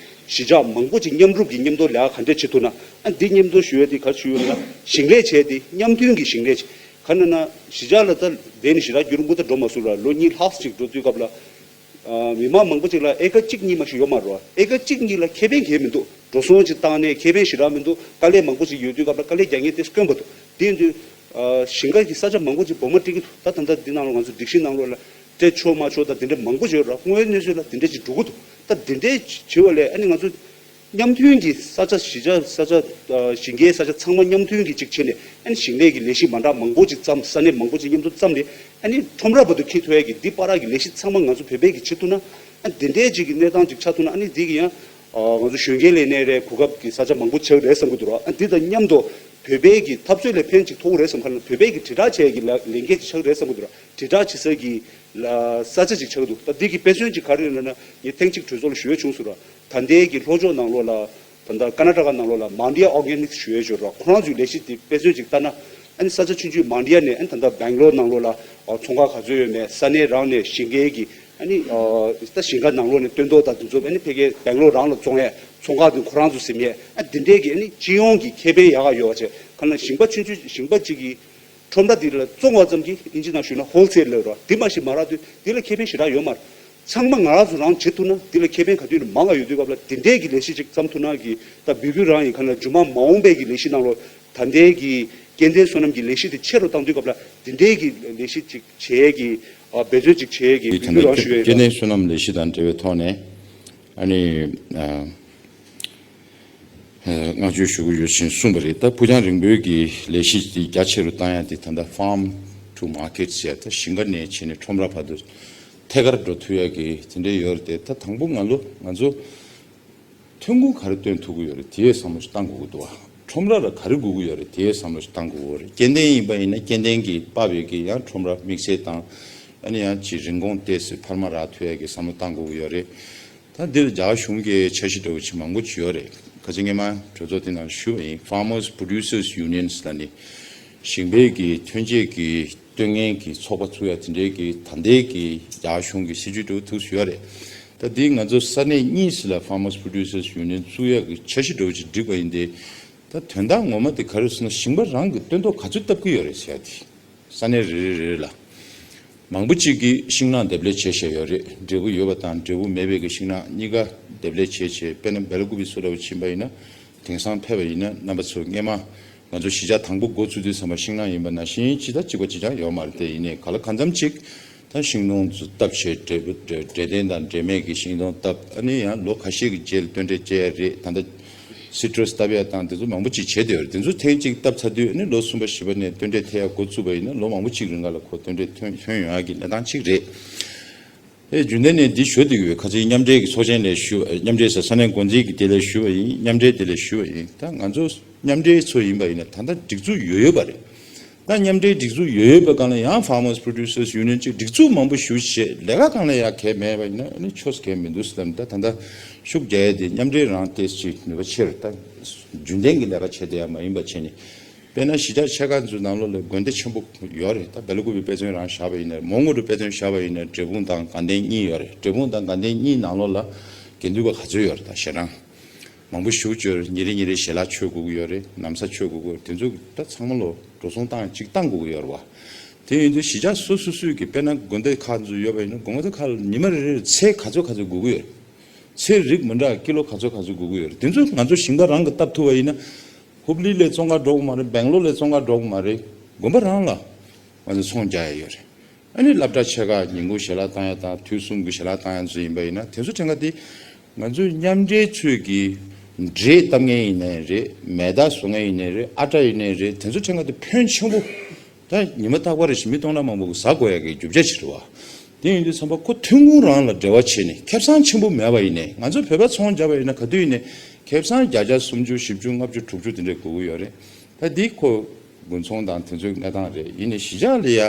གཞིས་ཆགས་མང་པོ་ཅིག་མཉམ་རུབ་ཀྱི་མཉམ་དུ་ལས་ཀ་ག་འདྲས་བྱེད་ཐུབ་ན། ཨ་འདི་མཉམ་དུ་ཞུ་ཡས་དེ་ག་ཞུ་ཡོད་ན། ཞིང་ལས་བྱས་ཏེ་མཉམ་མཐུན་གྱི་ཞིང་ལས་བྱེད། ག་ན་ན་གཞིས་ཆགས་ལ་ད་བསྡད་ནས་ཞེ་དྲག་རྒྱུན་རིང་པོ་ད་འགྲོ་མ་སོང་ར། ལོ་གཉིས་ལྷག་ཅིག་འགྲོ་དུས་སྐབས་ལ། ཨ་མི་མང་མང་པོ་ཅིག་ལ་ཨེ་ཀར་གཅིག་གཉིས་མ་ཞིག་ཡོད་མ་རེད་བ། ཨེ་ཀར་གཅིག་གཉིས་ལ་ཁེ་ཕན་གང་ཡང་མི་འདུག་འགྲོ་སོང་ཅིག་བཏང་ནས་ཁེ་ཕན་ཞེ་དྲག་མི་འདུག་དཀའ་ལས་མང་པོ་ཅིག་ཡོད་དུས་སྐབས་ལ་དཀའ་ལས་རྒྱག་མཁན་དེ་དཀོན་པོ་འདུག་དེ་ཡིན་དུས་ཨ་ཞིང་ཁ་གི་ས་ཆ་མང་པོ་ཅིག་སྦོམ་སྤྲད་ཀྱི་འདུག་ད་ད་ལྟ་འདི་ནང་ལ་ང་ཚོ་སྒྲིག་གཞི་ནང་ལོགས་ལ་སྤྲད་ཆོག་མ་ཆོག་ད་དེ་འདྲ་མང་པོ་ཅིག་ཡོད་ར། དངོས་ཡོད་གནས་ཚུལ་ལ་དེ་འདྲ་ཅིག་འགྲོ་གི་འདུག་ད་དེ་འདྲའི་བྱེད་པ་ལས་ཨ་ནི་ང་ཚོ་མཉམ་མཐུན་གྱི་ས་ཆ་གཞིས་ཆགས་ས་ཆ་ཨ་ཞིང་ཁའི་ས་ཆ་ཚང་མ་མཉམ་མཐུན་གྱི་ཅིག་བྱས་ནས། ཨ་ནི་ཞིང་ལས་ཀྱི་ལས་གཞི་མ་འདྲ་མང་པོ་ཅིག་བརྩམས། ས་གནས་མང་པོ་ཅིག་མཉམ་དུ་བརྩམས་ནས། ཨ་ནི་ཁྲོམ་ར་བར་དུ་འཁྱེར་ཐུབ་ཡས་ཀྱི་འདི་བར་གྱི་ལས་གཞི་ཚང་མ་ང་ཚོ་བོད་པའི་གི་བྱེད་ཐུབ་ན། ཨ་འདི་འདྲའི་ཅིག་གི་གནས་སྟངས་ཅིག་ཆགས་ཐུབ་ན། ཨ་ནི་འདི་གི་ཡང་ཨ་ང་ཚོ་གཞོན་སྐྱེས་ལས་གནས་རེད། གོ་སྐབས་ཀྱི་ས་ཆ་མང་པོ་ཆགས་རེད་བསམ་གྱི་འདུག་ར། ཨ་འདི་དང་མཉམ་དུ་བོད་པའི་གི་འཐབ་རྩོད་ལ་ཕན་ཅིག་ཐོགས་རེད་བསམ་ག་ན། བོད་པའི་གི་དྲིལ་བསྒྲགས་བྱས་ཀྱི་ལ་ལས་འགན་ཅིག་ཆགས་རེད་བསམ་གྱི་འདུག་ར། དྲིལ་བསྒྲགས་བྱེད་ས་གི་ལ་ས་ཆ་ཅིག་ཆགས་འདུག་ད་འདི་གི་དཔེ་མཚོན་ཅིག་ག་རེ་ཡིན་ལབ་ན། ངས་ཐེངས་གཅིག་གྲོས་ཚོགས་ལ་ཞུ་ཡས་བྱུང་སོང་ར། ད་ལྟའི་གི་ལྷོ་ཕྱོགས་ནང་ལོགས་ལ་ད་ལྟ་ཀར་ན་ཊ་ཀ་ནང་ལོགས་ལ་མང་ཌི་ཡ་ཨོར་གེ་ནིག་ཞུ་ཡས་ཡོད་ར། ཁོ་རང་ཚོའི་ལས་གཞི་དེ་དཔེ་མཚོན་ཅིག་ལྟ་ན། ཨ་ནི་ས་ཆ་ཆུང་ཆུང་མང་ཌི་ཡ་ནས། ཨ་ནི་ད་ལྟ་སྦེང་ལོར་ནང་ལོགས་ལ་ཨ་ཚོང་ཁང་ག་ཚོད་ཡོད་མེད། ས་གནས་རང་ནས་ཞིང་ཁའི་གི་ཨ་ནི་ཨ་ད་ཞིང་ཁ་ནང་ལོགས་ནས་སྟོན་ཐོག་དང་དེ་ཚོ་ཨ་ནི་ཕ་གིའི་སྦེང་ལོར་རང་ལ་བཙོང་ཡས། ཚོང་ཁང་དེ་ཁོ་རང་ཚོ་ཟིན་ཡས། ཨ་དེ་འདྲའི་གི་ཨ་ནི་སྤྱི་ཡོངས་ཀྱི་ཁེ་ཕན་ཡག་ག་ཡོད་པ་བྱས། ག་ན་ཞིང་པ་ཆུང་ཆུང་ཞིང་པ་གཅིག་གིས་ཁྲོམ་ར་འདི་ལ་བཙོང་བ་ཙམ་གྱིས་ཨིན་ཇི་ནང་ཞུས་ན་ཧོལ་སེལ་ལབ་ར། དེ་མ་ཞིག་མ་རག་དུས་འདི་ལ་ཁེ་ཕན་ཞེ་དྲག་ཡོད་མ་རེད། ཚང་མ་ང་རང་ཚོ་རང་བྱེད་ཐུབ་ན། དེ་ལ་ཁེ་ཕན་ག་དུས་ནས་མང་བ་ཡོད་དུས་སྐབས་ལ། དེ་འདྲའི་གི་ལས་གཞི་ཅིག་བརྩམས་ཐུབ་ན་གི། ད་སྦུལ་གུ་རང་ཡིན་ཁ་ན་མཇུག་མ་མ་འོངས་པའི་གི་ལས་གཞི་ནང་ལོགས་ད་ལྟའི་གི་སྐྱེ་ལྡན་སོ་ནམ་གྱི་ལས་གཞི་དེ་ཆེ་རུ་བཏང་དུས་སྐབས་ལ། དེ་འདྲའི་གི་ལས་གཞི་ཅིག་བྱེད་ཀྱི་འབད་བརྩོན་ཅིག་བྱེད་ཀྱི་དེ་སྦུལ་ད་གུ་རང་ཞུ་ཡས་ཡོད། སྐྱེ་ལྡན་སོ་ནམ་ལས་གཞི་དང་འབྲེལ་བའི་ཐོག་ནས། ཨ་ནི། བསྔགས་བརྗོད་ཞུ་གི་ཡོད་ཅེས་གསུངས་པ་རེད། ད་ཕུགས་རྒྱང་རིང་པོའི་གི་ལས་གཞི་འདི་རྒྱ་ཆེ་རུ་བཏང་ཡ་དེ་ད་ལྟ་Farm to Market ཟེར། ད་ཞིང་ཁ་ནས་བྱས་ནས་ཁྲོམ་ར་བར་དུ་ཐད་ཀར་འགྲོ་ཐུབ་ཡ་གི་དེ་འདྲ་ཡོད་རེད་དེ། ད་དང་པོ་ང་ལོ་ང་ཚོ་ཐོན་ཁུངས་ག་རེ་བཏོན་ཐུབ་ཀྱི་ཡོད་རེད། དེའི་བསམ་བློ་ཞིག་བཏང་དགོས་ཀྱི་འདུག་བ། ཁྲོམ་ར་ལ་ག་རེ་དགོས་ཀྱི་ཡོད་རེད། དེའི་བསམ་བློ་ཞིག་བཏང་དགོས་ཀྱི་རེད། སྐྱེ་ལྡན་ཡིན་པ་ཡིན་ན་སྐྱེ་ལྡན་གྱི་པགས་པའི་གི་ཡང་ཁྲོམ་ར་དམིགས་བསལ་དང་། ཨ་ནི་ཡང་ཅིག་རིན་གོང་ཏོག་ཙམ་འཕར་མ་རག་ཐུབ་ཡ་གི་བསམ་བློ་བཏང་དགོས་ཀྱི་ཡོད་རེད། ད་འདིར་རྒྱ་གཞུང་གི་འཆར་གཞི་འདྲ་བོ་ཅིག་མང་པོ་ཅིག་ཡོད་རེད། ཁ་ཅིག་སྔས་མ་གྲོས་ཚོགས་དེ་ནང་ཞུས་པ་ཡིན། Farmers Producers Unions ལབ་ནས་ཞིང་པའི་གི་ཐོན་སྐྱེད་ཀྱི་སྟོན་མཁན་གྱི་ཚོགས་པ་བཙུགས་ཡ་དེ་འདྲའི་གི་ད་ལྟའི་གི་རྒྱ་གཞུང་གི་སྲིད་ཇུས་འདྲ་བོ་ཐུགས་སུ་ཡོད་རེད། ད་འདི་ང་ཚོ་ས་གནས་གཉིས་ལ་Farmers Producers Union བཙུགས་ཡ་གི་འཆར་གཞི་འདྲ་བོ་ཅིག་བསྒྲིགས་པ་ཡིན་ཏེ། ད་དོན་དག་ངོ་མ་དེ་ག་རེ་ཟེར་ན། ཞིང་པ་རང་གི་སྟོན་ཐོག་ག་ཚོད་བཏབ་ཀྱི་ཡོད་རེད་ཟེར་ཡ་དེ། ས་གནས་རེ་རེ་རེ་རེ་ལ། མང་པོ་གཅིག་གིས་ཤིང་ནགས་འདེབས་ལས་བྱས་བཞག་ཡོད་རེད། འབྲས་བུ་ཡོད་པ་དང་འབྲས་བུ་མེད་པའི་གི་ཤིང་ནགས་གཉིས་ཀ་འདེབས་ལས་བྱས་བྱས། དཔེར་ན་སྦེ་ལ་ཀུ་པི་སོགས་འདྲ་བོ་ཕྱིན་པ་ཡིན་ན། དེང་སང་ཕེབས་པ་ཡིན་ན་རྣམ་པ་ཚོ་སྔས་མ་ང་ཚོ་གཞིས་ཆགས་དང་པོ་འགོ་བཙུགས་དུས་ཙམ་པ་ཤིང་ནགས་ཡིན་པ་ནང་བཞིན་ཅི་དང་གཅིག་པ་གཅིག་རྐྱང་ཡོད་མ་རེད། དེ་ཡིན་ནའི་ག་ལ་གང་འཚམ་གཅིག་ད་ཤིང་སྡོང་ཚོ་བཏབ་བྱས། འབྲས་བུ་འབྲས་ལྡན་དང་འབྲས་མེད་ཀྱི་ཤིང་སྡོང་བཏབ། ཨ་ནི་ཡང་ལོ་ཁ་ཤས་ཀྱི་རྗེས་ལ་བསྟོད་འབྲས་སྐྱེ་ཡ་རེད། ད་ལྟ་སི་ཊྲས་བཏབ་ཡ་དང་དེ་ཚོ་མང་པོ་ཅིག་བྱས་བསྡད་ཡོད་རེད། དེ་ཚོ་ཐེངས་གཅིག་བཏབ་ཚར་དུས་ཨ་ནི་ལོ་གསུམ་པ་བཞི་པ་ནས་བསྟོད་འབྲས་ཐེབས་ཡ་འགོ་བཙུགས་པ་ཡིན་ན་ལོ་མང་པོ་ཅིག་རིང་ག་ལ་ཁོ་བསྟོད་འབྲས་ཐོན་ཐོན་ཡོང་ཡ་གི་གནས་སྟངས་ཅིག་རེད། ཨེ་རྒྱུན་ལྡན་ནས་འདི་ཞུ་བསྡད་ཀྱི་ཡོད། ཁ་ཅིག་མཉམ་འབྲེལ་གྱི་ཚོགས་ཆེན་ལ་ཞུ། མཉམ་འབྲེལ་ཟེར་ས་གནས་འགོ་འཛིན་གྱི་དེ་ལ་ཞུ་བ་ཡིན། མཉམ་འབྲེལ་དེ་ལ་ཞུ་བ་ཡིན། ད་ང་ཚོ་མཉམ་འབྲེལ་ཚོ་ཡིན་པ་ཡིན་ན་ད་ལྟ་སྒྲིག་འཛུགས་ཡོད་ཡོད་པ་རེད། ད་མཉམ་འབྲེལ་སྒྲིག་འཛུགས་ཡོད་ཡོད་པའི་སྒང་ལ་ཡང་Farmers Producers Union ཅིག་སྒྲིག་འཛུགས་མང་པོ་ཞུ་བྱས། ལས་ཀ་སྒང་ལ་ཡང་གལ་མེད་པ་ཡིན་ན་ཨ་ནི་ཆོས་གལ་མི་འདུག་ཟེར་ལབ། ད་ད་ལྟ་ཤུགས་རྒྱག་ཡས་དེ་མཉམ་འབྲེལ་རང་ཏོག་ཙམ་ཅིག་ནུས་པ་ཆེ་རུ། ད་རྒྱུན་ལྡན་གྱི་ལས་ཀ་བྱས་བསྡད་ཡ་མ་ཡིན་པ་བྱས་ནས། དཔེར་ན་གཞིས་ཆགས་ཆེ་ཁག་ཚོའི་ནང་ལོགས་ལ་དགོན་སྡེ་ཆེན་པོ་ཡོད་རེད། ད་སྦེ་ལ་ཀུ་པི་དཔེ་མཚོན་རང་བཞག་པ་ཡིན་ན། མོན་གྷོ་རུ་དཔེ་མཚོན་བཞག་པ་ཡིན་ན་འབྲས་སྤུངས་དང་དགའ་ལྡན་གཉིས་ཡོད་རེད། འབྲས་སྤུངས་དང་དགའ་ལྡན་གཉིས་ནང་ལོགས་ལ་དགེ་འདུན་པ་ག་ཚོད་ཡོད་རེད། ད་ཞེ་དྲག་མང་པོ་ཞེ་པོ་ཅིག་ཡོད་རེད། ཉིན་རེ་ཉིན་རེ་ཞལ་ལག་མཆོད་དགོས་ཀྱི་ཡོད་རེད། ན་བཟའ་མཆོད་དགོས་ཀྱི་ཡོད་རེད། དེ་ཚོ་ད་ཚང་མ་ལོ་འགྲོ་སོང་བཏང་ཅིག་བཏང་དགོས་ཀྱི་ཡོད་རེད་བ། དེ་ཡིན་དུས་གཞིས་ཆགས་སོ་སོ་སོའི་གི་དཔེར་ན་དགོན་སྡེ་ཁག་ཚོ་ཡོད་པ་ཡིན་ན་དགོན་སྡེ་ཁག་ལ་ཉི་མ་རེ་རེར་ཚལ་ག་ཚོད་ག་ཚོད་དགོས་ཀྱི་ཡོད་རེད། ཚལ་རིགས་མི་འདྲ་ཀི་ལོ་ག་ཚོད་ག་ཚོད་དགོས་ཀྱི་ཡོད་རེད། དེ་ཚོ་ང་ཚོ་ཞིང་པ་རང་གིས་བཏབ་ཐུབ་པ་ཡིན་ན། ཧུབ་ལི་ལས་བཙོང་ག་འགྲོ་གི་མ་རེད། སྦེང་ལོར་ལས་བཙོང་ག་འགྲོ་གི་མ་རེད། དགོན་པ་རང་ལ་ང་ཚོ་ཚོང་རྒྱག་ཡ་ཡོད་རེད། ཨ་ནི་སློབ་གྲྭ་ཆེ་ཁག་ཉིན་གུང་ཞལ་ལག་བཏང་ཡ་དང་དུས་གསུམ་གྱི་ཞལ་ལག་བཏང་ཡ་ཚོ་ཡིན་པ་ཡིན་ན། དེ་ཚོ་ཕྲན་ཁ་དེ་ང་ཚོའི་མཉམ་འབྲེལ་ཚོས་ཀྱི་འབྲས་བཏབ་མཁན་ཡིན་ནའི་རེད། མེ་མདའ་བཟོ་མཁན་ཡིན་ནའི་རེད། ཨ་བྲ་ཡིན་ནའི་རེད། དེ་ཚོ་ཕྲན་ཁ་དེ་ཕོན་ཆེན་པོ། ད་ཉི་མ་རྟག་པ་རེ་བཞིན་མི་སྟོང་ཕྲག་མང་པོ་གིས་ཟ་དགོས་ཡ་གི་རྒྱུ་ཆ་ཞིག་རེད་བ། དེ་ཡིན་དུས་ཙམ་པ་ཁོ་ཐོན་ཁུངས་རང་ལ་འབྲེལ་བ་བྱས་ནས། ཁེ་བཟང་ཆེན་པོ་མེད་པ་ཡིན་ནའི། ང་ཚོ་བོད་པ་ཚོང་རྒྱག་པ་ཡིན་ན་ག་དུས་ཡིན་ནའི་ཁེ་བཟང་བརྒྱ་ཆ་སུམ་ཅུ་བཞི་བཅུ་ལྔ་བཅུ་དྲུག་ཅུ་དེ་འདྲས་དགོས་ཀྱི་ཡོད་རེད། ད་འདི་ཁོ་དགུན་ཚོང་དང་དེ་ཚོའི་གནས་སྟངས་རེད། ཡིན་ནའི་གཞིས་ཆགས་ལ་ཡ་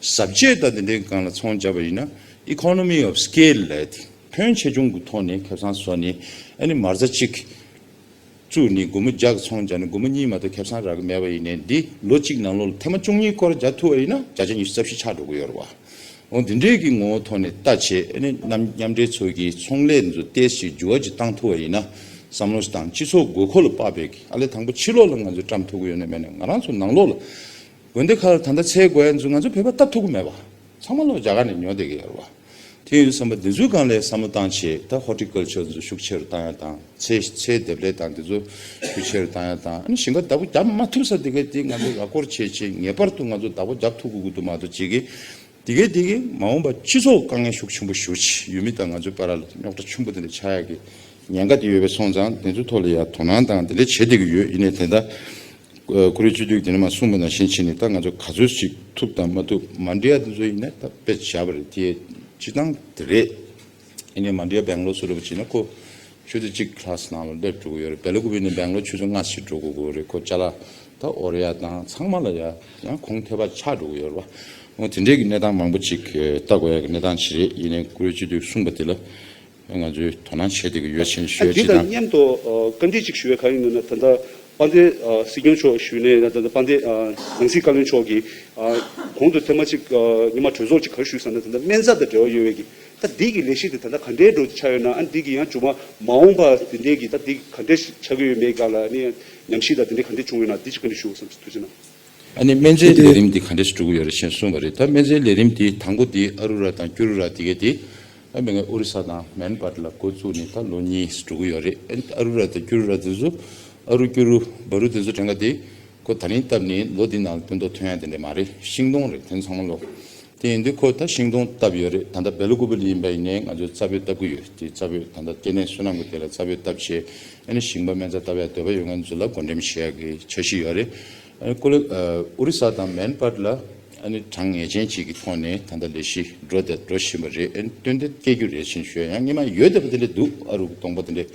ཟབ་ཆས་དང་དེ་འདྲའི་སྒང་ལ་ཚོང་རྒྱག་པ་ཡིན་ན། Economy of Scale ལབ་དེ་ཕོན་ཆེ་ཆུང་གི་ཐོག་ནས་ཁེ་བཟང་བཟོ་ནས། ཨ་ནི་མ་རྩ་གཅིག་བཙུགས་ནས་སྒོར་མོ་བརྒྱ་གི་ཚོང་རྒྱག་ནས་སྒོར་མོ་གཉིས་མ་གཏོགས་ཁེ་བཟང་རག་གི་མེད་པ་ཡིན་ནའི། འདི་ལོ་གཅིག་ནང་ལོགས་ལ་ཐེངས་མ་བཅུ་གཉིས་སྐོར་རྒྱག་ཐུབ་པ་ཡིན་ན་བརྒྱ་ཆ་ཉི་ཤུ་རྩ་བཞི་ཆགས་འགྲོ་གི་ཡོད་རེད་བ། འོ་འདི་འདྲའི་གི་ངོ་བོ་ཐོག་ནས་ལྟ་བྱས། ཨ་ནི་མཉམ་མཉམ་འབྲེལ་ཚོ་གི་ཚོང་ལས་འདི་ཚོ་ཏོག་ཙམ་འགྱུར་བ་ཅིག་བཏང་ཐུབ་པ་ཡིན་ན་བསམ་བློ་ཞིག་དང་། སྤྱི་ཚོགས་དགོས་མཁོ་ལ་དཔག་པའི་གི། ཨ་ལས་དང་པོ་ཕྱི་ལོགས་ལ་ང་ཚོས་བཀྲམ་ཐུབ་ཀྱི་ཡོད་ན་མེད་ན། ང་རང་ཚོ་ནང་ལོགས་ལ་དགོན་སྡེ་ཁག་ལ་ད་ལྟ་ཚལ་དགོས་ཡ་ཚོ་ང་ཚོ་བོད་པ་བཏབ་ཐུབ་ཀྱི་མེད་པ། ཚང་མ་ལོག་རྒྱ་གར་ནས་ཉོ་བསྡད་ཀྱི་ཡོད་རེད་བ། དེ་ཡིན་དུས་ཙམ་པ་འདི་ཚོའི་སྒང་ལ་བསམ་བློ་བཏང་བྱས། ད་Horticulture འདི་ཚོ་ཤུགས་ཆེ་རུ་བཏང་ཡ་དང་། ཚལ་ཚལ་འདེབས་ལས་དང་འདི་ཚོ་ཤུགས་ཆེ་རུ་བཏང་ཡ་དང་། ཨ་ནི་ཞིང་ཁ་བདག་པོ་རྒྱབ་མ་ཐུབ་ས་དེ་ག་དེ་ང་ཚོ་ར་སྐོར་བྱས་བྱས་ངེས་པར་དུ་ང་ཚོ་བདག་པོ་རྒྱབ་ཐུབ་དགོས་ཀྱི་འདུག་མ་གཏོགས་ཅིག་གི། དེ་གས་དེ་གས་མ་འོངས་པ་སྤྱི་ཚོགས་དཀའ་ངལ་ཤུགས་ཆེན་པོ་ཞེ་པོ་ཅིག་ཡུལ་མི་དང་ང་ཚོའི་བར་ལ་རྙོག་དྲ་ཆེན་པོ་དེ་འདྲ་ཆགས་ཡག་གི་ཉེན་ཁ་དེ་ཡོད་པ་སོང་ཙང་། དེ་ཚོའི་ཐོག་ལ་ཡང་དོ་སྣང་དང་དེ་འདྲ་བྱེད་བསྡད་ཀྱི་ཡོད། ཡིན་ནའི་དེ་ལྟར་ཨ་ཀུ་རེ་སྤྱི་འཐུས་དེ་ནས་མར་གསུངས་པ་ནང་བཞིན་བྱས་ནས། ད་ང་ཚོ་ག་ཚོད་ཅིག་ཐུབ་དང་མ་ཐུབ། མ་འགྲིག་ཡ་དེ་ཚོ་ཡིན་ན་ད་དཔེ་བཞག་པ་རེད། དེ་སྤྱིར་བཏང་དེ་རེད། ཡིན་ནའི་མ་འགྲིག་ཡ་སྦེང་ལོར་སུ་རེད་པ་བྱས་ན་ཁོ་ཆུ་ཚོད་གཅིག་ལྷག་ནང་ལ་སླེབས་འགྲོ་གི་ཡོད་རེད། སྦེ་ལ་ཀུ་པི་ནས་སྦེང་ལོར་ཆུ་ཚོད་ལྔ་ཞིག་འགྲོ་དགོས་ཀྱི་རེད། ཁོ་ཅ་ལག་ད་དབོར་ཡ་དང་ཚང་མ་ལ་ཡ་ཡང་གོང་ཐེབས་པ་ཆགས་འགྲོ་གི་ཡོད་རེད་བ། འོ་དེ་འདྲའི་གི་གནས་སྟངས་མང་པོ་ཅིག་ལྟ་དགོས་ཡ་གི་གནས་སྟངས་ཅིག་རེད། ཡིན་ནའི་ཀུ་རེ་སྤྱི་འཐུས་གསུངས་པ་དེ་ལ་ང་ཚོས་དོ་སྣང་བྱེད་བསྡད་ཀྱི་ཡོད་ཅེས་ཞུ་ཡ་ཅིག་དང་། འདི་དང་མཉམ་དུ་ཨ་བཀའ་འདྲི་ཅིག་ཞུ་ཡ་ག་ཡིན་ན། ད་ལྟ་དཔལ་ལྡན་ཨ་སྲིད་སྐྱོང་མཆོག་ཞུས་ནས། ད་ལྟ་དཔལ་ལྡན་ཨ་ནང་སྲིད་བཀའ་བློན་མཆོག་གིས་ཨ་གོང་དུ་ཐེངས་མ་གཅིག་ཨ་ཉི་མ་གྲོས་ཚོགས་ཅིག་ག་རེ་ཞུས་ཟེར་ན། ད་ལྟ་སྨན་རྩྭ་དང་འབྲེལ་བ་ཡོད་པའི་གི། ད་འདི་གི་ལས་གཞི་དེ་ད་ལྟ་ག་འདྲའི་འགྲོ་ཆགས་ཡོད་ན། ཨ་འདི་གི་ཡང་མཇུག་མ་མ་འོངས་པ་དེ་འདྲའི་གི་ད་འདི་ག་འདྲ་ཆགས་ཀྱི་ཡོད་མེད་སྒང་ལ། ཨ་ནི་ཉམས་ཞིབ་དང་དེ་འདྲའི་ག་འདྲ་བྱུང་ཡོད་ན། འདི་ཅིག་བཀའ་འདྲི་ཞུ་དགོས་བསམ་སོང་། ཐུགས་རྗེ་གནང་། ཨ་ནི་སྨན་རྫས་ལས་རིམ་འདི་ག་འདྲ་ཞིག་འགྲོ་གི་ཡོད་རེད་ཅེས་གསུངས་པ་རེད། ད་སྨན་རྫས་ལས་རིམ་འདི་དང་པོ་འདི་ཨ་རུ་ར་དང་ཀུ་རུ་ར་དེ་གས་དེ་ ཨ་མི་ངས་ཨོ་རི་ས་དང་མན་པར་ལ་འགོ་བཙུགས་ནས་ད་ལོ་གཉིས་འགྲོ་གི་ཡོད་རེད། ཨ་ཨ་རུ་ར་དང་ཀུ་རུ་ར་དེ་ཚོ་ཨ་རུ་ཀུ་རུ་བ་རུ་དེ་ཚོ་གྲངས་ཀ་དེ་ཁོ་ད་རིང་བཏབ་ནས་ལོ་འདི་ནང་ལ་སྟོན་ཐོག་ཐོན་ཡ་དེ་འདྲས་མ་རེད། ཤིང་སྡོང་རེད་དེ་ཚང་མ་ལོ། དེ་ཡིན་དུས་ཁོ་ད་ཤིང་སྡོང་བཏབ་ཡོད་རེད། ད་ལྟ་སྦེ་ལ་ཀུ་པི་ལ་ཡིན་པ་ཡིན་ནའི་ང་ཚོས་རྩ་སྤོས་བཏབ་ཀྱི་ཡོད། དེ་རྩ་སྤོས་ད་ལྟ་སྐྱེ་གནས་བསོད་ནམས་ཀྱི་དེ་ལ་རྩ་སྤོས་བཏབ་བྱས་ཨ་ནི་ཞིང་པ་སྨན་རྩྭ་བཏབ་ཡ་འདོད་པ་ཡོད་མཁན་ཚོ་ལ་བགོ་འགྲེམས་བྱེད་ཡ་གི་འཆར་གཞི་ཡོད་རེད། ཨ་ནི་ཀོ་ལི་ཨ་ཨོ་རི་ས་དང་མན་པར་ལ་ཨ་ནི་གྲངས་ངེས་ཅན་ཅིག་གི་ཐོག་ནས་ད་ལྟ་ལས་གཞི་འགྲོ་བསྡད་འགྲོ་བཞིན་པ་རེད། ཨ་ནི་སྟོན་དེ་སྐྱེ་རྒྱུ་རེད་ཅེས་ཞུ་ཡ། ཡང་སྔོན་མ་ཡོད་བསྡད་པ་དེ་འདྲས་འདུག་ཨ་རུ་གི་སྡོང་པོ་དེ་འདྲས་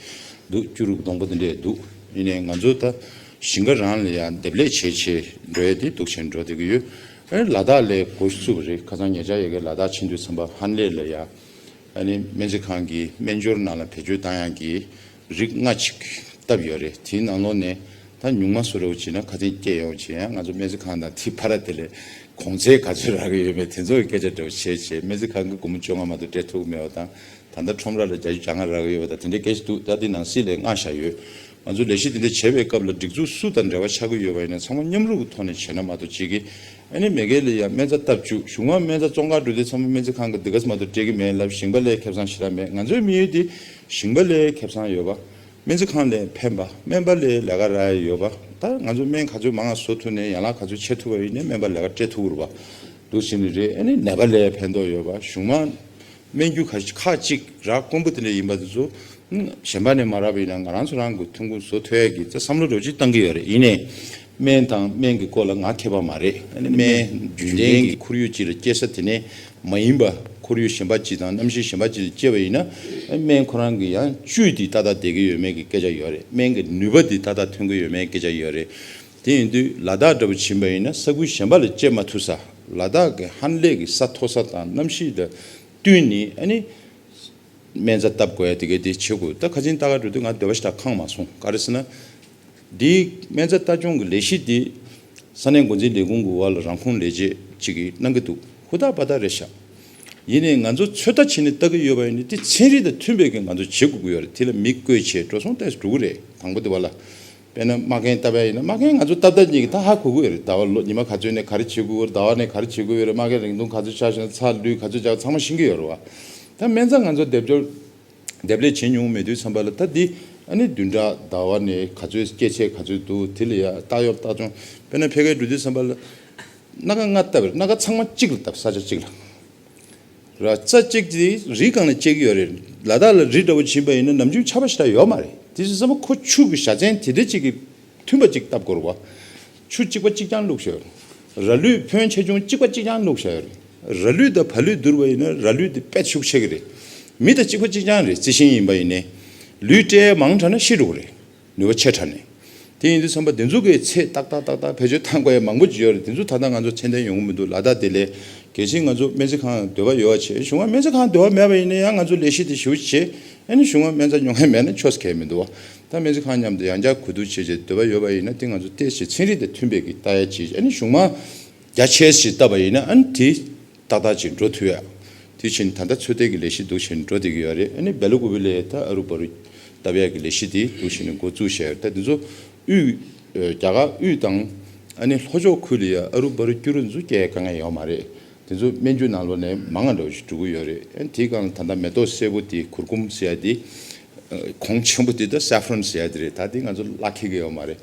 འདུག་ཀུ་རུ་གི་སྡོང་པོ་དེ་འདྲས་འདུག་ཡིན་ནའི་ང་ཚོ་ད་ཞིང་ཁ་རང་ལ་ཡང་འདེབས་ལས་བྱས་བྱས་འགྲོ་ཡ་དེ་འདུག་བྱས་འགྲོ་བསྡད་ཀྱི་ཡོད། ཨ་ནི་ལ་དྭགས་ལ་འགོ་བཙུགས་པ་རེད། ཁ་སང་ཉེ་ཆར་ཡ་གི་ལ་དྭགས་ཕྱིན་དུས་ཙམ་པ་ཧན་ལེ་ལ་ཡ་ཨ་ནི་སྨན་རྩིས་ཁང་གི་སྨན་སྦྱོར་ནང་ལ་བེད་སྤྱོད་བཏང་ཡག་གི་རིགས་ལྔ་ཅིག་བཏབ་ཡོད་རེད། དེའི་ནང་ལོགས་ནས་ད་ཉུང་མ་བཟོ་འདྲ་བོ་བྱས་ན་ཁ་སང་སྐྱེ་ཡོང་བྱས་ཡང་ང་ཚོ་སྨན་རྩིས་ཁང་དང་དེའི་ཕ་ར་དེ་ལས་གོང་ཚད་ག་ཚོད་རག་གི་ཡོད་མེད་དེ་ཚོ་གི་སྐད་ཆ་འདྲ་བོ་བྱས་བྱས་སྨན་རྩིས་ཁང་གི་སྒོར་མོ་བཅོ་ལྔ་མ་གཏོགས་སྤྲད་ཐུབ་ཀྱི་མེད་པ་དང་། ད་ལྟ་ཁྲོམ་ར་ལ་བརྒྱ་ཆ་གྱ་ལྔ་རག་གི་ཡོད་པ་དང་དེ་འདྲའི་སྐད་ཆ་འདུག་ད་དེ་ནང་སྲིད་ལས་མངགས་བཞག་ཡོད། ང་ཚོ་ལས་གཞི་དེ་འདྲ་བྱེད་པའི་སྐབས་ལ་སྒྲིག་འཛུགས་སུ་དང་འབྲེལ་བ་ཆགས་ཀྱི་ཡོད་པ་ཡིན་ན་ཚང་མ་མཉམ་རུབ་ཀྱི་ཐོག་ནས་བྱས་ན་མ་གཏོགས་གཅིག་གིས་ཨ་ནི་མེ་གེ་ལ་ཡ་སྨན་རྩྭ་བཏབ་བཅུག་གཞུང་མ་སྨན་རྩྭ་བཙོང་གར་འགྲོ་དུས་ཚང་མ་སྨན་རྩིས་ཁང་གི་འདི་ག་ཙམ་མ་གཏོགས་སྤྲད་ཀྱི་མེད་ལབ། ཞིང་པ་ལ་ཁེ་བཟང་ཞེ་དྲག་མེད། ང་ཚོའི་དམིགས་ཡུལ་དེ་ཞིང་པ་ལ་ཁེ་བཟང་ཡོད་པ། སྨན་རྩིས་ཁང་ལ་ཕན་པ། སྨན་པ་ལ་ལས་ཀ་རག་ཡ་ཡོད་པ། ད་ང་ཚོ་སྨན་ག་ཚོད་མང་བ་བཟོ་ཐུབ་ནས་ཡན་ལག་ག་ཚོད་ཆེ་ཐུབ་པ་ཡིན་ནའི་སྨན་པ་ལས་ཀ་སྤྲད་ཐུབ་ཀྱི་རེད་པ། འདུག་བྱས་ནས་རེད། ཨ་ནི་ནད་པ་ལ་ཕན་ཐོགས་ཡོད་པ། གཞུང་མ་སྨན་རྒྱུ་ཁ་ཁག་ཅིག་རག་དཀོན་པོ་དེ་འདྲ་ཡིན་པ་དེ་ཚོ་གཞན་པ་ནས་མ་རག་པ་ཡིན་ན་ང་རང་ཚོ་རང་གི་ཐོན་ཁུངས་བཟོ་ཐུབ་ཡ་གི་ད་བསམ་བློ་འདྲ་བོ་ཅིག་བཏང་གི་ཡོད་རེད། ཡིན་ནའི་སྨན་དང་སྨན་གྱི་སྐོར་ལ་ང་མཁས་པ་མ་རེད། ཨ་ནི་སྨན་རྒྱུན་ལྡན་གྱི་ཁོར་ཡུག་ཅིག་ལ་སྐྱེ་ས་དེ་ནས་མ་ཡིན་པ་ཁོར་ཡུག་གཞན་པ་ཅིག་དང་གནམ་གཤིས་གཞན་པ་ཅིག་ལ་སྐྱེ་བ་ཡིན་ན་སྨན་ཁོ་རང་གི་ཡང་བཅུད་དེ་ཏག་ཏག་བསྡད་ཀྱི་ཡོད་མེད་ཀྱི་སྐད་ཆ་ཡོད་རེད། སྨན་གྱི་ནུས་པ་དེ་ཏག་ཏག་ཐོན་གྱི་ཡོད་མེད་སྐད་ཆ་ཡོད་རེད། དེ་ཡིན་དུས་ལ་དྭགས་འདྲ་བོ་ཕྱིན་པ་ཡིན་ན་ས་ཁུལ་གཞན་པ་ལ་སྐྱེ་མ་ཐུབ་ས། ལ་དྭགས་ཀྱི་ཧན་ལེགས་ཀྱི་ས་མཐོ་ས་དང་གནམ་གཤིས་དང་བསྟུན་ནས་ཨ་ནི་སྨན་རྩྭ་བཏབ་དགོས་ཡ་དེ་གའི་དེ་བྱེད་དགོས། ད་ཁ་ཆེན་ལྟ་ག་འགྲོ་དུས་ང་འདོད་པ་ཞེ་དྲག་ཁེངས་མ་སོང་། ག་རེ་ཟེར་ན། འདིའི་སྨན་རྩྭ་ལྟ་སྐྱོང་གི་ལས་གཞི་འདི་ས་གནས་འགོ་འཛིན་ལས་ཁུངས་ཀྱི་འོག་ལ་རང་ཁོངས་ལས་བྱེད་ཅིག་གིས་གནང་གི་འདུག་ཧུར་ཐག་འབད་ཐག་རེད་ཤག་ཡིན་ནའི་ང་ཚོ་ཚོད་ལྟ་བྱས་ནས་ལྟ་གི་ཡོད་པ་ཡིན་ན་དེ་ཚན་རིག་དང་མཐུན་པའི་གི་ང་ཚོ་བྱེད་དགོས་ཀྱི་ཡོད་རེད། དེ་ལ་མི་བསྐོས་བྱས་འགྲོ་སོང་ཏོག་ཙམ་འགྲོ་གི་རེད། དང་པོ་དེ་བ་ལ། དཔེར་ན་མ་རྒན་བཏབ་ཡ་ཡིན་ན་མ་རྒན་ང་ཚོ་བཏབ་བཏབ་གཉིས་ཀྱིས་ད་ཧ་གོ་གི་ཡོད་རེད། ཟླ་བ་ལོ་ཉི་མ་ག་ཚོད་ནས་ག་རེ་བྱེད་དགོས་ཡོད་རེད། ཟླ་བ་ནས་ག་རེ་བྱེད་དགོས་ཡོད་རེད། མ་རྒན་རིང་ཐུང་ག་ཚོད་ཆགས་བཞག་ཚྭ་ལུད་ག་ཚོད་ཆགས་ཚང་མ་ཤེས་ཀྱི་ཡོད་རེད་བ། ད་སྨན་རྩྭ་ང་ཚོ་སྡེབ་སྦྱོར་འདེབས་ལས་བྱེད་མྱོང་མེད་དུས་ཙམ་པ་ལ་ད་འདི་ཨ་ནི་བདུན་ཕྲག་ཟླ་བ་ནས་ག་ཚོད་སྐྱེ་ཚད་ག་ཚོད་འདུག་དེ་ལ་ཡ་ལྟ་གཡོག་ལྟ་སྐྱོང་དཔེར་ན་ཕ་གིར་འགྲོ་དུས་ཙམ་པ་ལ་སྣ་ཁ་ལྔ་བཏབ་རེད། སྣ་ཁ་ཚང་མ་གཅིག་ལ་བཏབ། ས་ཆ་གཅིག་ལ། ར་རྩ་གཅིག་དེ་རི་སྒང་ལ་སྐྱེ་གི་ཡོད་རེད། ལ་དྭགས་ལ་རི་འདྲ་བོ་ཕྱིན་པ་ཡིན་ན་ནམ་རྒྱུན་ཆར་པ་ཞེ་དྲག་ཡོད་མ་རེད། དེ་ཚོ་ཚང་མ་ཁོ་ཆུ་གི་བཞའ་ཚན་དེ་འདྲ་གཅིག་གི་མཐུན་པ་གཅིག་བཏབ་དགོས་རེད་བ། ཆུ་གཅིག་པ་གཅིག་རྐྱང་བླུགས་བཞག་ཡོད་རེད། ར་ལུད་ཕོན་ཆེ་ཆུང་གཅིག་པ་གཅིག་རྐྱང་བླུགས་བཞག་ཡོད་རེད། ར་ལུད་དང་བ་ལུད་བསྡུར་བ་ཡིན་ན་ར་ལུད་དེ་དཔེ་ཤུགས་ཆེ་གི་རེད། མི་དང་གཅིག་པ་གཅིག་རྐྱང་རེད། རྩི་ཤིང་ཡིན་པ་ཡིན་ནའི། ལུད་སྤྲད་མང་དྲགས་ན་ཤི་འགྲོ་གི་རེད། ནུས་པ་ཆེ་དྲགས་ནས། དེ་ཡིན་དུས་ཙམ་པ་དེ་ཚོ་གི་ཚད་ཏག་ཏག་ཏག་ཏག་བེད་སྤྱོད་བཏང་དགོས་ཡ་མང་པོ་ཅིག་ཡོད་རེད། དེ་ཚོ་ད་ལྟ་ང་ཚོ་ཚད་ལྡན་ཡོང་གི་མི་འདུག་ལ་དྭགས་དེ་ལས་གལ་སྲིད་ང་ཚོ་སྨན་རྩིས་ཁང་འདོད་པ་ཡོད་པ་བྱས་གཞུང་ང་སྨན་རྩིས་ཁང་འདོད་པ་མེད་པ་ཡིན་ན་ཡང་ང་ཚོ་ལས་གཞི་དེ་ཞུ་བྱས་ཨ་ནི་གཞུང་ང་སྨན་རྩྭ་ཉོ་མཁན་མེད་ན་ཆོག་ས་གང་ཡང་མི་འདུག་བ། ད་སྨན་རྩིས་ཁང་མཉམ་དུ་ཡང་བསྐྱར་གོ་བསྡུར་བྱས་བྱས་འདོད་པ་ཡོད་པ་ཡིན་ན་དེ་ང་ཚོ་ཏོག་ཙམ་ཚན་རིག་དང་མཐུན་པའི་གི་ལྟ་ཡ་བྱས་ཨ་ནི་གཞུང་མ་རྒྱ་ཆེ་ཞིག་བཏབ་པ་ཡིན་ན་ཨ་ནི་དེ། ཏག་ཏག་ཅིག་འགྲོ་ཐུབ་ཡ། དེ་བཞིན་ད་ལྟ་ཚོད་ལྟའི་གི་ལས་གཞི་འདུག་བཞིན་འགྲོ་བསྡད་ཀྱི་ཡོད་རེད། ཨ་ནི་སྦེ་ལ་ཀུ་པི་ལའི་ད་ཨ་རུ་བ་རུ་བཏབ་ཡ་གི་ལས་གཞི་དེ་འདུག་བཞིན་འགོ་བཙུགས་བཞག་ཡོད་རེད། ད་དེ་ཚོ་དབུས་རྒྱ་གར་དབུས་དང་ཨ་ནི་ལྷོ་ཕྱོགས་ཁུལ་ལ་ཡ་ཨ་རུ་བ་རུ་སྐྱུ་རུ་ཚོ་སྐྱེ་ཡ་དཀའ་ངལ་ཡོད་མ་རེད། དེ་ཚོ་སྨན་རྒྱུ་ནང་ལོགས་ནས་མང་ང་འདྲ་བོ་ཞིག་འགྲོ་གི་ཡོད་རེད། ཨ་ནི་དེའི་སྒང་ལ་ད་ལྟ་མེ་ཏོག་སེར་པོ་དེ་གུར་གུམ་ཟེར་ཡ་དེ་གོང་ཆེན་པོ་དེ་ད་སེ་ཕ་རོན་ཟེར་ཡ་དེ་རེད། ད་དེ་ང་ཚོ་ལག་ཁེལ་གི་ཡོད་མ་རེད།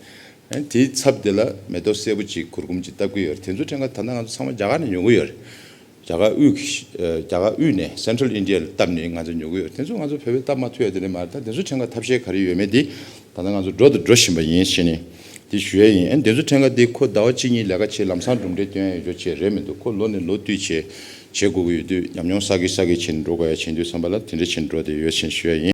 ཨ་ནི་དེའི་ཚབ་དེ་ལ་མེ་ཏོག་སེར་པོ་ཅིག་གུར་གུམ་ཅིག་བཏབ་ཀྱི་ཡོད་རེད། དེ་ཚོ་ཕྲན་ཁ་ད་ལྟ་ང་ཚོ་ཚང་མ་རྒྱ་གར་ནས་ཉོ་གི་ཡོད་རེད། རྒྱ་གར་དབུས་ཀྱི་རྒྱ་གར་དབུས་ནས་Central India ལ་བཏབ་ནས་ང་ཚོ་ཉོ་གི་ཡོད། དེ་ཚོ་ང་ཚོ་བོད་པས་བཏབ་མ་ཐུབ་ཡ་དེ་རེད་མ་རེད། ད་དེ་ཚོ་ཕྲན་ཁ་ཐབས་ཤེས་ག་རེ་ཡོད་མེད་དེ་ད་ལྟ་ང་ཚོ་འགྲོ་དང་འགྲོ་བཞིན་པ་ཡིན་ཞེས་ནས་དེ་ཞུ་ཡ་ཡིན། ཨ་ནི་དེ་ཚོ་ཕྲན་ཁ་དེ་ཁོ་ཟླ་བ་གཅིག་གཉིས་ལས་ཀ་བྱས་ལམ་སང་གྲུབ་འབྲས་སྟོན་ཡ་ཡོད་རྒྱུ་ཅིག་རེད་མི་འདུག་ཁོ་ལོ་ནས་ལོ་བསྟུད་བྱས་བྱེད་དགོས་ཀྱི་ཡོད་དུས་ཉམས་མྱོང་བསགས་ཀྱི་བསགས་ཀྱི་བྱས་ནས་འགྲོ་དགོས་ཡ་བྱེད་དུས་བསམ་པ་ལ་དེ་འདྲ་བྱས་ནས་འགྲོ་བསྡད་ཡོད་ཅེས་ཞུ་ཡ་ཡིན།